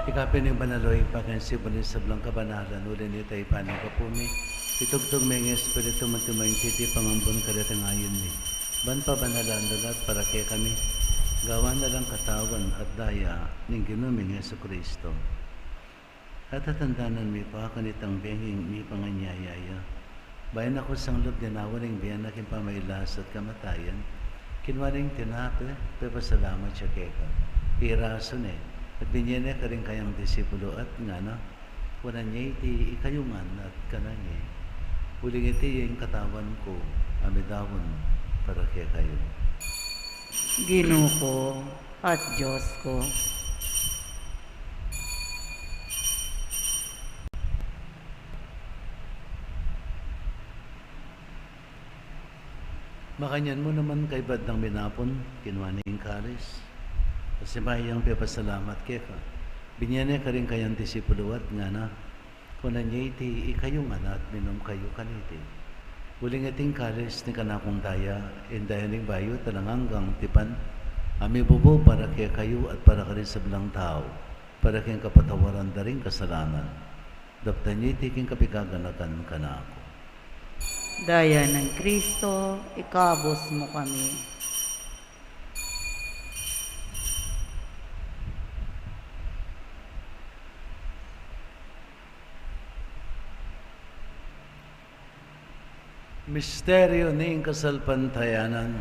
Ika pin ing banal, o Ibpa, king simbul ning sablang kabanalan, uli nita, Ibpa, ing kapu mi, itugtug me ing Espiritu mu anti mo ing titipangan bun karetang ain mi. Ban pabanalan da la at para kekami, gawan na lang katawan at daya ning Ginu ming Jesucristo. At tatandanan mi pa kanitang benging mipanganyaya ya. Bayu na kusang lub dinawa ning bie na king pamailas at kamatayan, kinua ne ing tinape, pepasalamat ya keka, pirasu ne, at binie ne karing kayang disipulu at ngana, kunan ye iti ikayu ngan at kanan ye. Uling iti ya ing katawan ku a midaun para kekayu. Ginu ku at Dios ku. Makanyan mu naman kaybat dang minapun, kinua ne ing kalis, at simayang pepasalamat keka, binie ne karing kayang disipulu at ngana, kunan ye iti ikayu ngan at minum kayu kaniti. Uling iti ing kalis ning kanakung daya, ing daya ning bayu at alang anggang tipan, a mibubu para kekayu at para karing sablang tau, para king kapatawaran da ring kasalanan. Daptan ye iti king kapigaganakan kanaku. Daya nang Kristo, ikabus mu kami. Misteryu ning kasalpantayanan.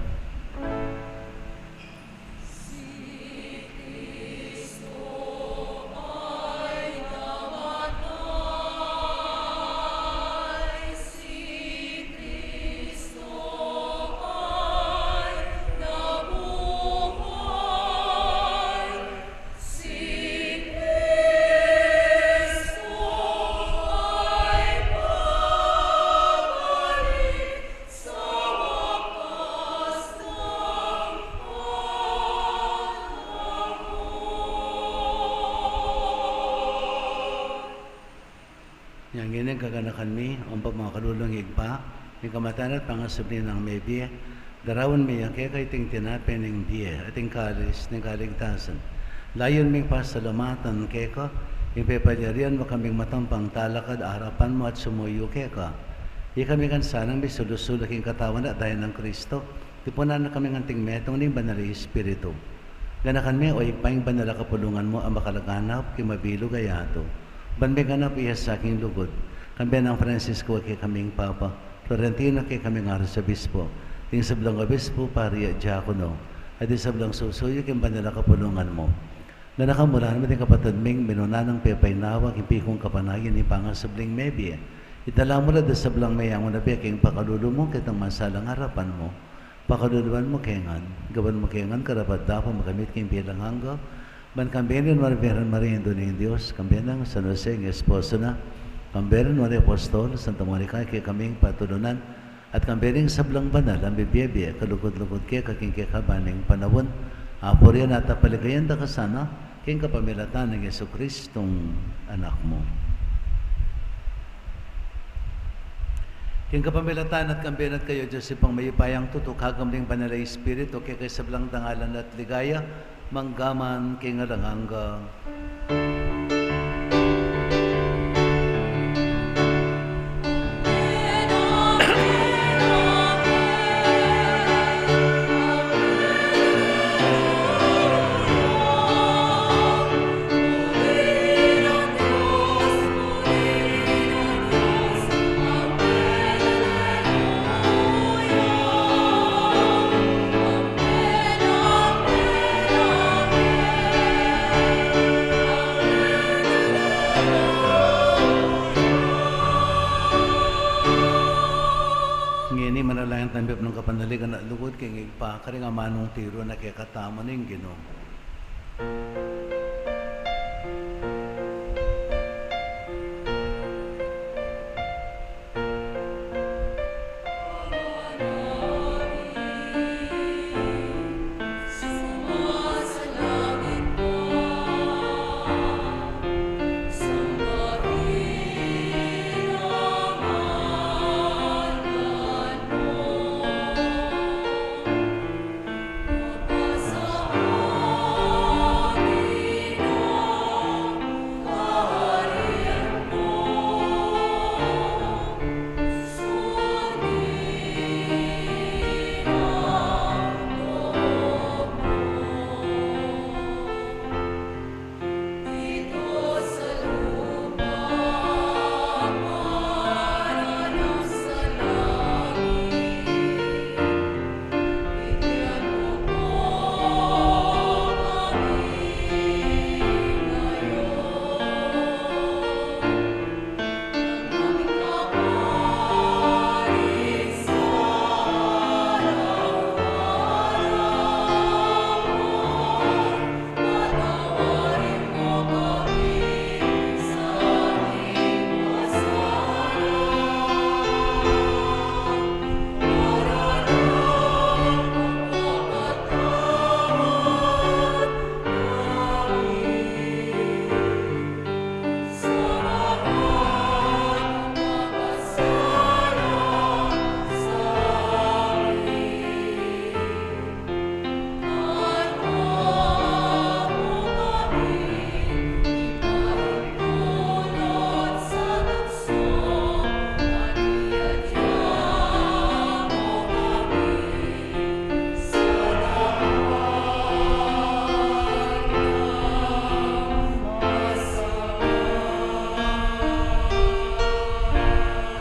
Ganakan mi, O makalulung Ibpa, ing kamatayan at pangasubli nang mebie, daraun mi ya keka iting tinape ning bie, at ing kalis ning kaligtasan. Layun ming pasalamatan keka, ing pepalyarian mu kaming matampang talakad arapan mu at sumuyu keka. Ikami ngan sanang misulu-sulu king katawan at daya nang Kristo, tipunan na kami ngan anting metung ning Banal a Espiritu. Ganakan mi, O Ibpa, ing banal a kapulungan mu a makalaganap king mabilug a yatu. Ban meganap ya sa king lugud, kambe nang Francisco a kekaming Papa, Florentino a kekaming Arsobispo, ding sablang obispo, pari at diakono, at ding sablang susuyu king banal a kapulungan mu. Ganakan mu la naman ding kapatad ming minuna nang pepainawa king pikung kapanayan ning pangasubling mebie. Itala mu la ding sablang meyangu na bie king pakalulu mu, ketang masalang arapan mu. Pakaluluan mu ke ngan, gawan mu ke ngan karapat-dapat makamit king bie alang angga, ban kambe ning Nuan a Birhen Maria, Indu ning Dios, kambe nang San Jose, ing esposo na, kambe ning Nuan a Apostol, Santa Monica, kekaming patulunan, at kambe ning sablang banal a mibie-bie kalugud-lugud keka king kekaban ning panaun, apurian at apaligayan da ka sana, king kapamilatan nang Jesucristong Anak mu. King kapamilatan na at kambe na at kaya, Dios Ibpang mayupayang tutu, kagamit ning Banal a Espiritu, keka ing sablang dangalan at ligaya, mangga man king alang angga. Ngeni manalangin tamu king kapanaligan at lugud king Ibpa, karing amanung tiru na kekatamu ning Ginu.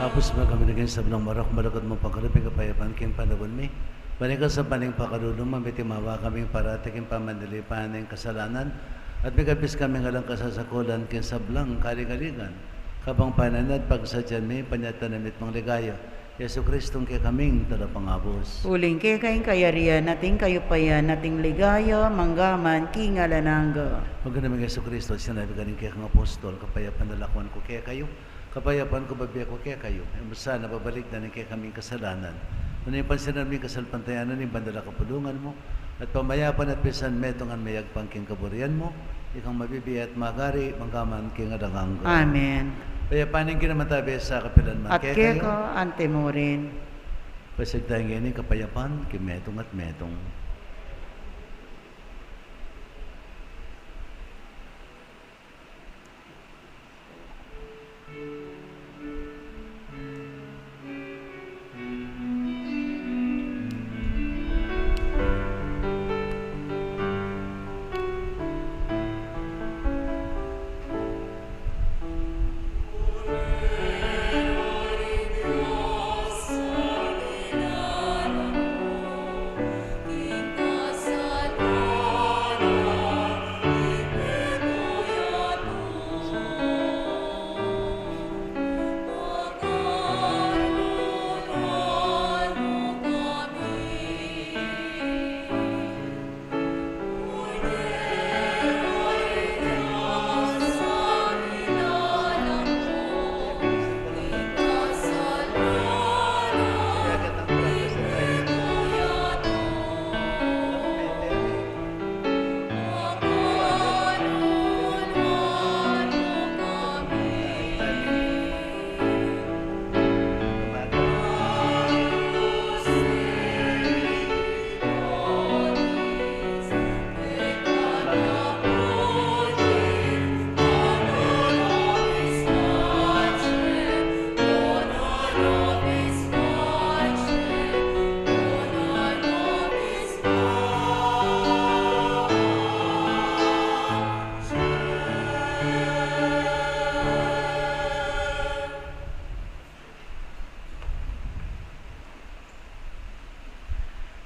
Kapus man kami naging sablang marok, malugud mung pagkalub ing kapayapan king panaun mi. Ban king kasapan ning pakalulu mu, mitimawa kaming parati king pamanalipan ning kasalanan, at mikabus kaming alang kasasakulan king sablang kaligaligan, kabang panan at pagsadyan mi panyatang na mitmung ligaya, Jesucristong kekaming Talapangabus. Uling keka ing kayarian, at ing kayupayan, at ing ligaya, mangga man king alang angga. Maganang Jesucristo, sinabi karing kekang apostol, kapayapan lakwan ku kekayu, kapayapan ku bibie ku kekayu. E mu sana babalikdan ing kekaming kasalanan, nune pansinan mu ing kasalpantayanan ning banal a kapulungan mu, at pamayapan at pisan metungan mayagpang king kaburian mu, ikang mabibie at magari, mangga man king alang angga. Amen. Kayapan ning kinakamatabe sa kapilan man. At kekayu, keka antimurin. Pasigtayan ngeni ing kapayapan king metung at metung.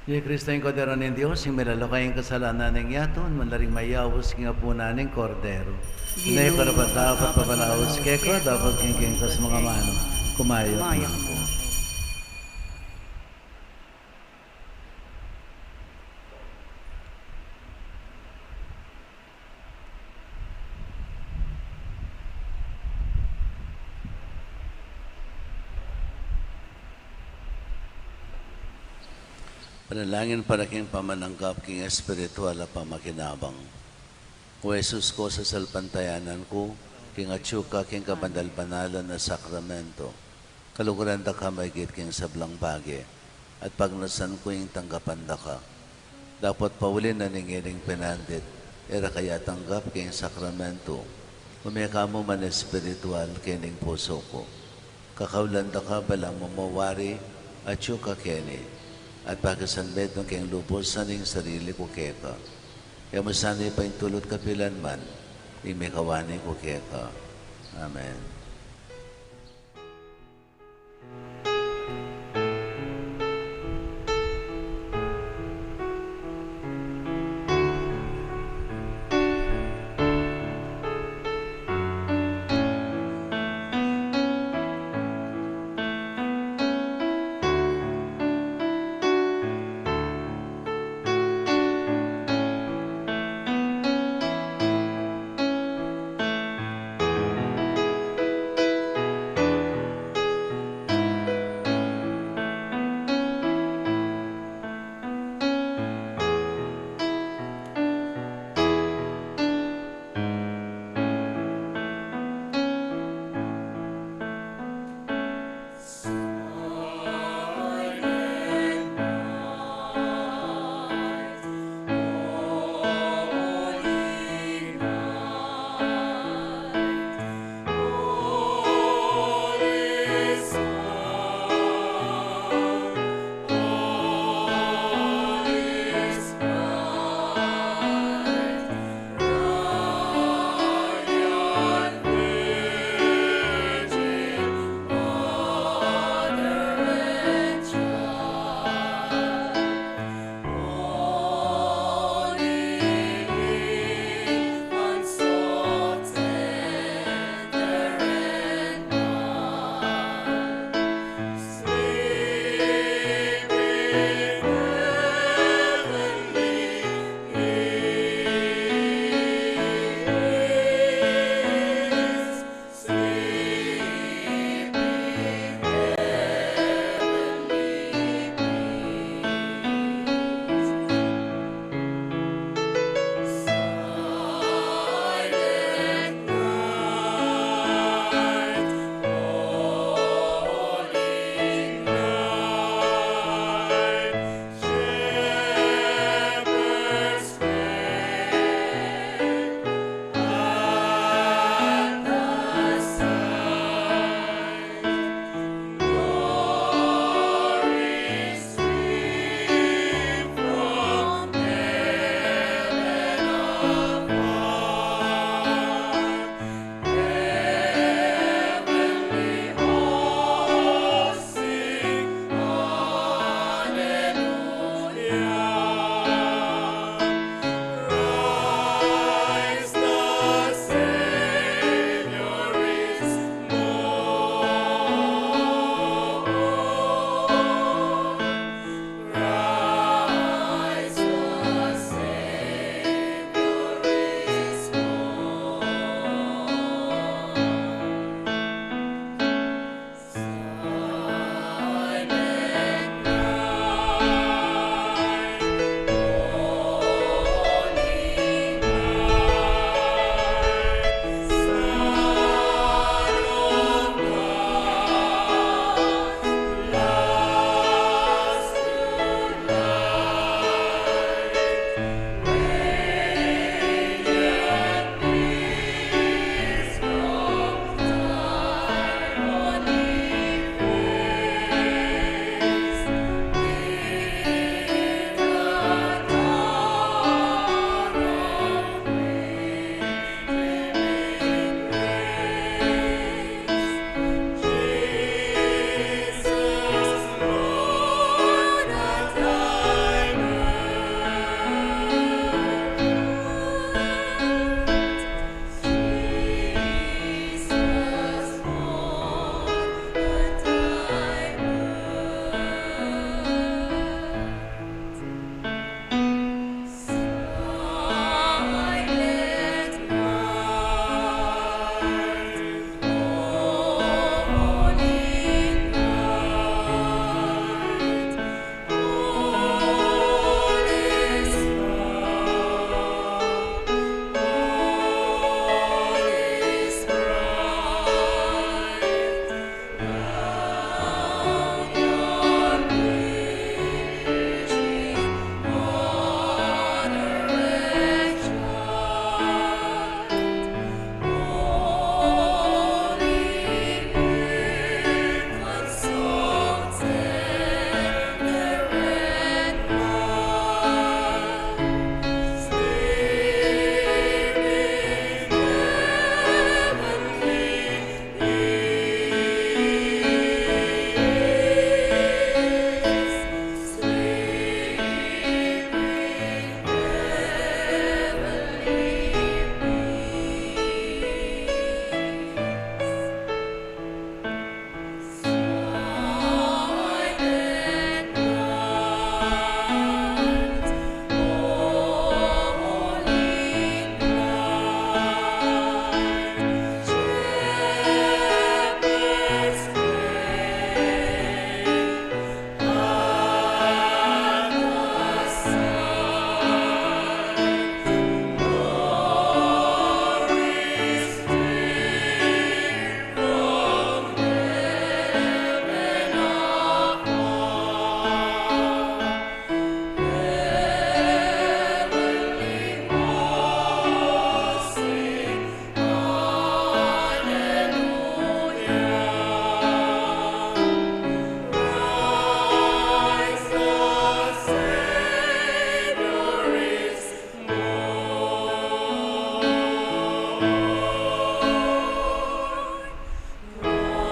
Ini i Kristo, ing Kordero ning Dios, ing milalako king kasalanan ning yatu. Nuan la ring mayaus king apunan ning Kordero. Ginung, e ku karapat-dapat papalaus keka, dapot king kayang kasang amanu, kumayap ku. Panalangin para king pamananggap king espiritual a pamakinabang. O Jesus ku, sasalpantayanan ku king atyu ka king kabanal-banalan a sakramento. Kaluguran da ka maigit king sablang bage, at pagnasan ku ing tanggapan da ka. Dapot pauli na ning ining pinandit, e ra ka ya tanggap king sakramento, ume ka mu man espiritual kening pusu ku. Kakaulan da ka balang mamawari atyu ka keni, at pakisanmetung keng lubus ing sarili ku keka. E mu sana ipaintulut kapilan man ing mikawani ku keka. Amen.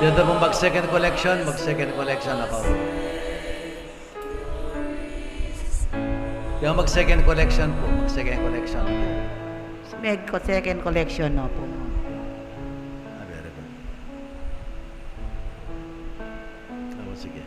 Ito pong mag-second collection, mag-second collection na po. Yung mag-second collection po, mag-second collection po. Mag-second collection na po. Ah, very good. Oh, sige.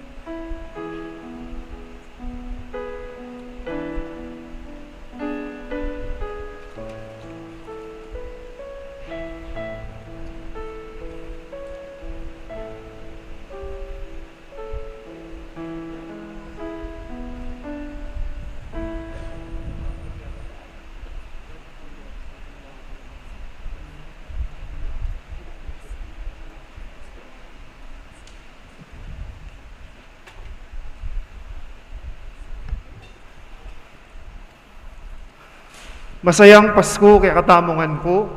Masayang Pasku kekatamu ngan pu.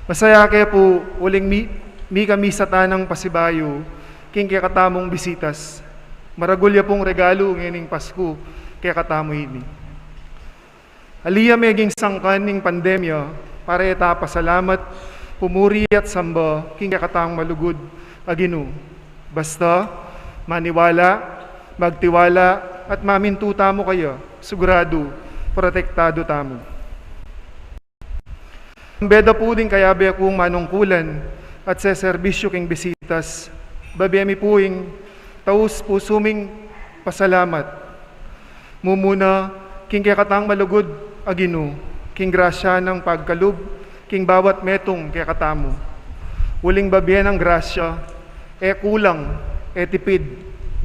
Masaya ke pu uling mi, mikamisa tanang pasibayu king kekatamung bisitas. Maragul ya pung regalu ngening Pasku kekatamu ini. Ali ya meging sangkan ning pandemya para e ta pasalamat, pumuri at samba king kekatang malugud a Ginu. Basta maniwala, magtiwala, at mamintu tamu kaya, siguradu, protektadu tamu. Kambe da pu ding kayabe kung manungkulan at seserbisyu king bisitas, babie mi pu ing taus pusu ming pasalamat. Mumuna, king kekatang malugud a Ginu, king grasya nang pagkalub king bawat metung kekatamu. Uling babie nang grasya, e kulang, e tipid,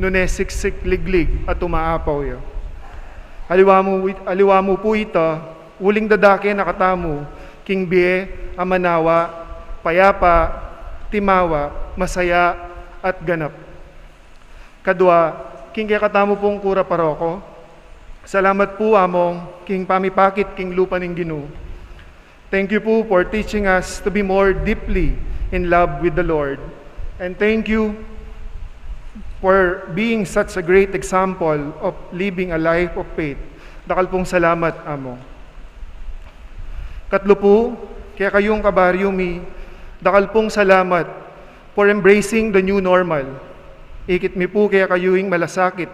nune siksik liglig at umaapaw ya. Aliwa mu, aliwa mu pu ita, uling dadake na katamu king bie a manawa, payapa, timawa, masaya, at ganap. Kadwa, king kekatamu pung kura paroko, salamat pu, Among, king pamipakit king lupa ning Ginu. Thank you pu for teaching us to be more deeply in love with the Lord. And thank you for being such a great example of living a life of faith. Dakal pung salamat, Among. Katlu pu, kekayung kabaryu mi, dakal pung salamat for embracing the new normal. Ikit mi pu kekayu ing malasakit,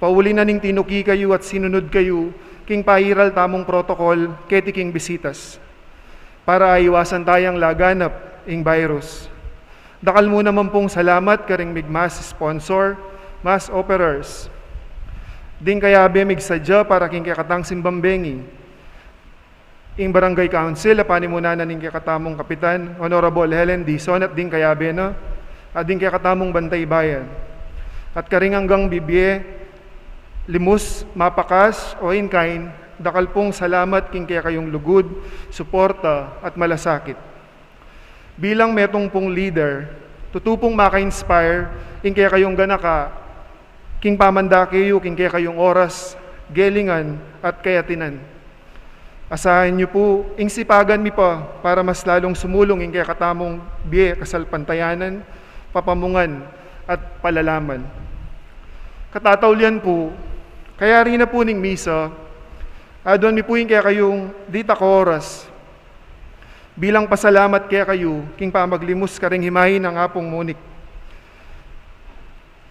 pauli na ning tinuki kayu at sinunud kayu king pairal tamung protocol keti king bisitas, para aiwasan tayang laganap ing virus. Dakal mu naman pung salamat karing mig-mass sponsor, mass offerers, ding kayabe migsadya para king kekatang simbang bengi, ing Barangay Council a panimunan na ning kekatamung kapitan, Honorable Helen Dizon, at ding kayabe na, at ding kekatamung bantay bayan. At karing anggang bibie limus, mapakas, o in kind, dakal pung salamat king kekayung lugud, suporta, at malasakit. Bilang metung pung leader, tutu pung maka-inspire ing kekayung ganaka king pamandake yu king kekayung oras, gelingan, at kayatinan. Asahan yu pu, ing sipagan mi pa para mas lalung sumulung ing kekatamung bie kasalpantayanan, papamungan, at palalaman. Katataulian pu, kayari na pu ning misa, aduan mi pu ing kekayung ditak a oras bilang pasalamat kekayu king pamaglimus karing imahe nang Apung Monik.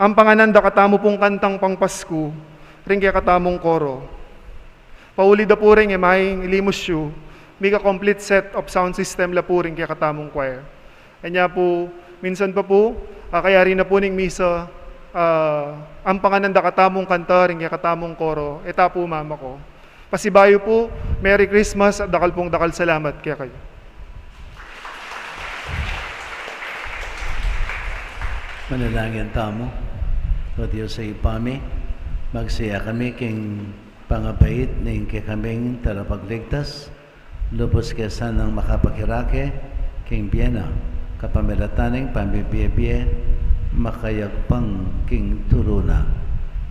Ampangan da katamu pung kantang pangpasku ring kekatamung koro. Pauli da pu ring imaheng ilimus yu, mika-complete set of sound system la pu ring kekatamung choir. Anya pu, minsan pa pu, ah, kayari na pu ning misa, ah, ampangan da katamung kanta ring kekatamung koro, e ta pu mamako. Pasibayu pu, Merry Christmas at dakal pung dakal salamat kekayu. Manalangin tamu. O Dios a Ibpa mi, magsaya kami king pangabait ning kekaming talapagligtas, lubus ke sanang makapakirake king bie na, kapamilatan ning pamibie-bie makayagpang king turu na.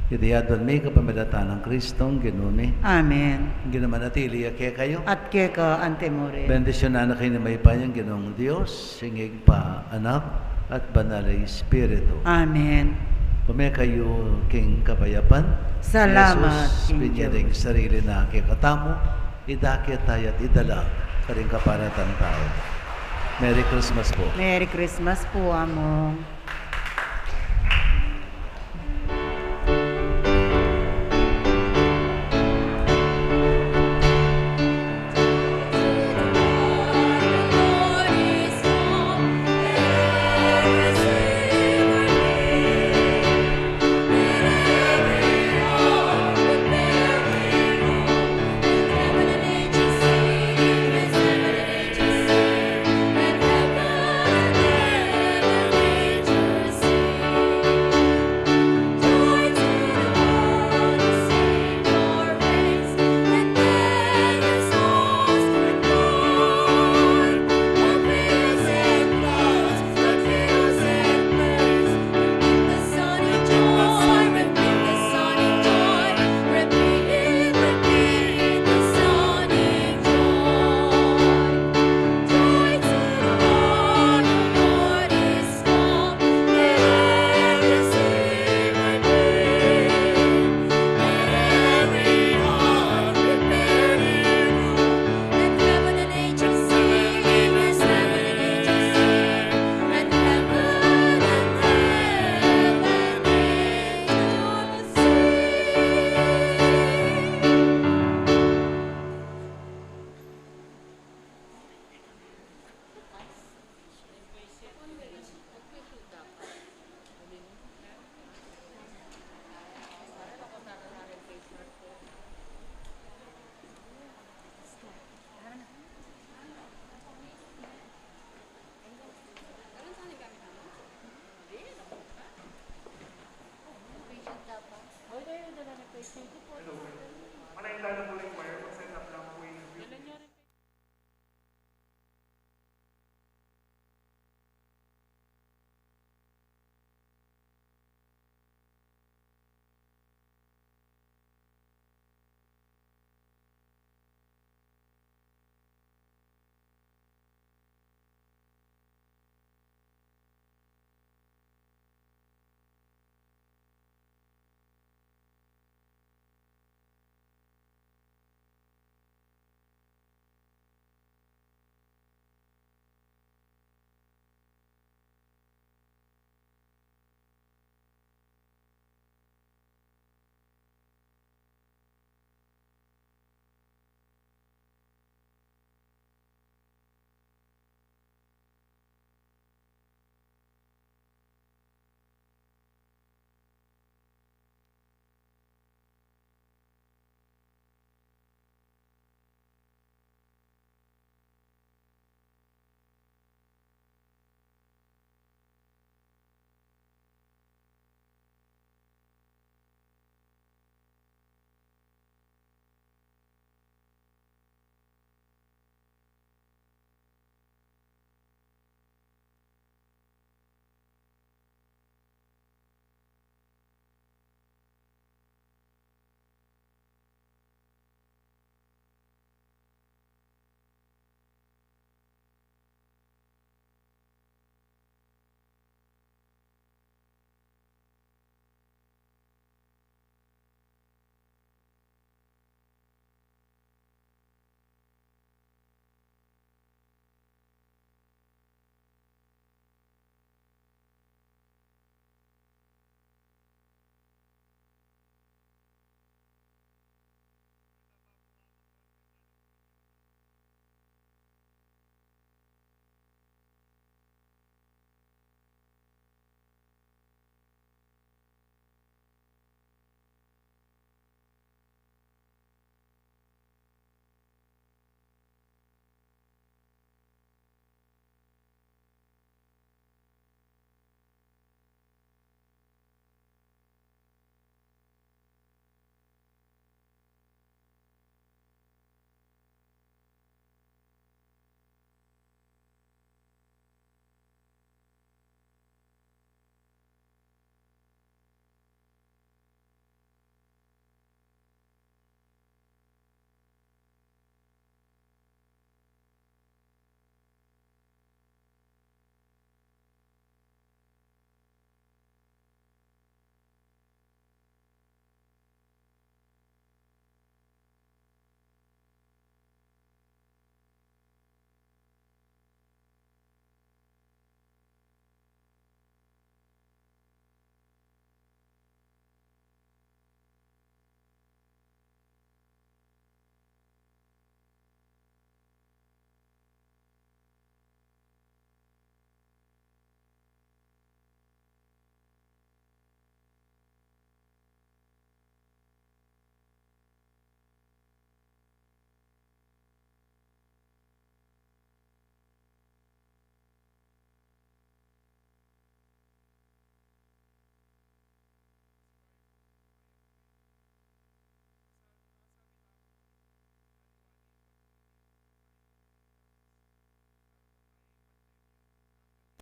Iti aduan mi kapamilatan nang Kristong Ginu mi. Amen. Ing Ginu manatili ya kekayu. At keka antimurin. Bendisyunan na kayu ning mayupayang Ginung Dios, ing Ibpa, Anak, at Banal a Espiritu. Amen. Ume kayu king kapayapan. Salamat, Jesus, king binye Dios. Ing sarili na kekatamu, idake taya at idala karing kaparatan tau. Merry Christmas po. Merry Christmas po, Among.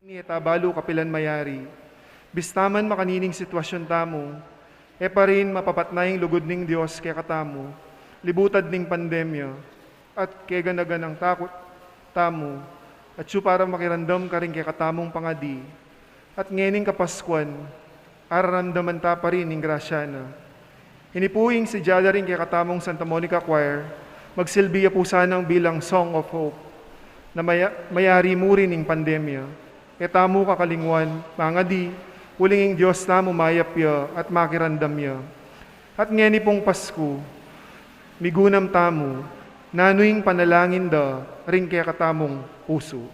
Ngeni e ta balu kapilan mayari. Bista man makanining sitwasyun tamu, e pa rin mapapatna ing lugud ning Dios kekatamu, libutad ning pandemya, at keganaganang takut tamu, atyu para makiramdam karing kekatamung pangadi. At ngening Kapaskuan, araramdaman ta pa rin ing grasya na. Ini pu ing sadya da ring kekatamung Santa Monica Choir, magsilbi ya pu sanang bilang Song of Hope, na maya-, mayari mu rin ing pandemya. E tamu kakalingwan mangadi, uling ing Dios tamu mayap ya at makiramdam ya. At ngeni pung Pasku, migunam tamu, nanu ing panalangin da ring kekatamung pusu.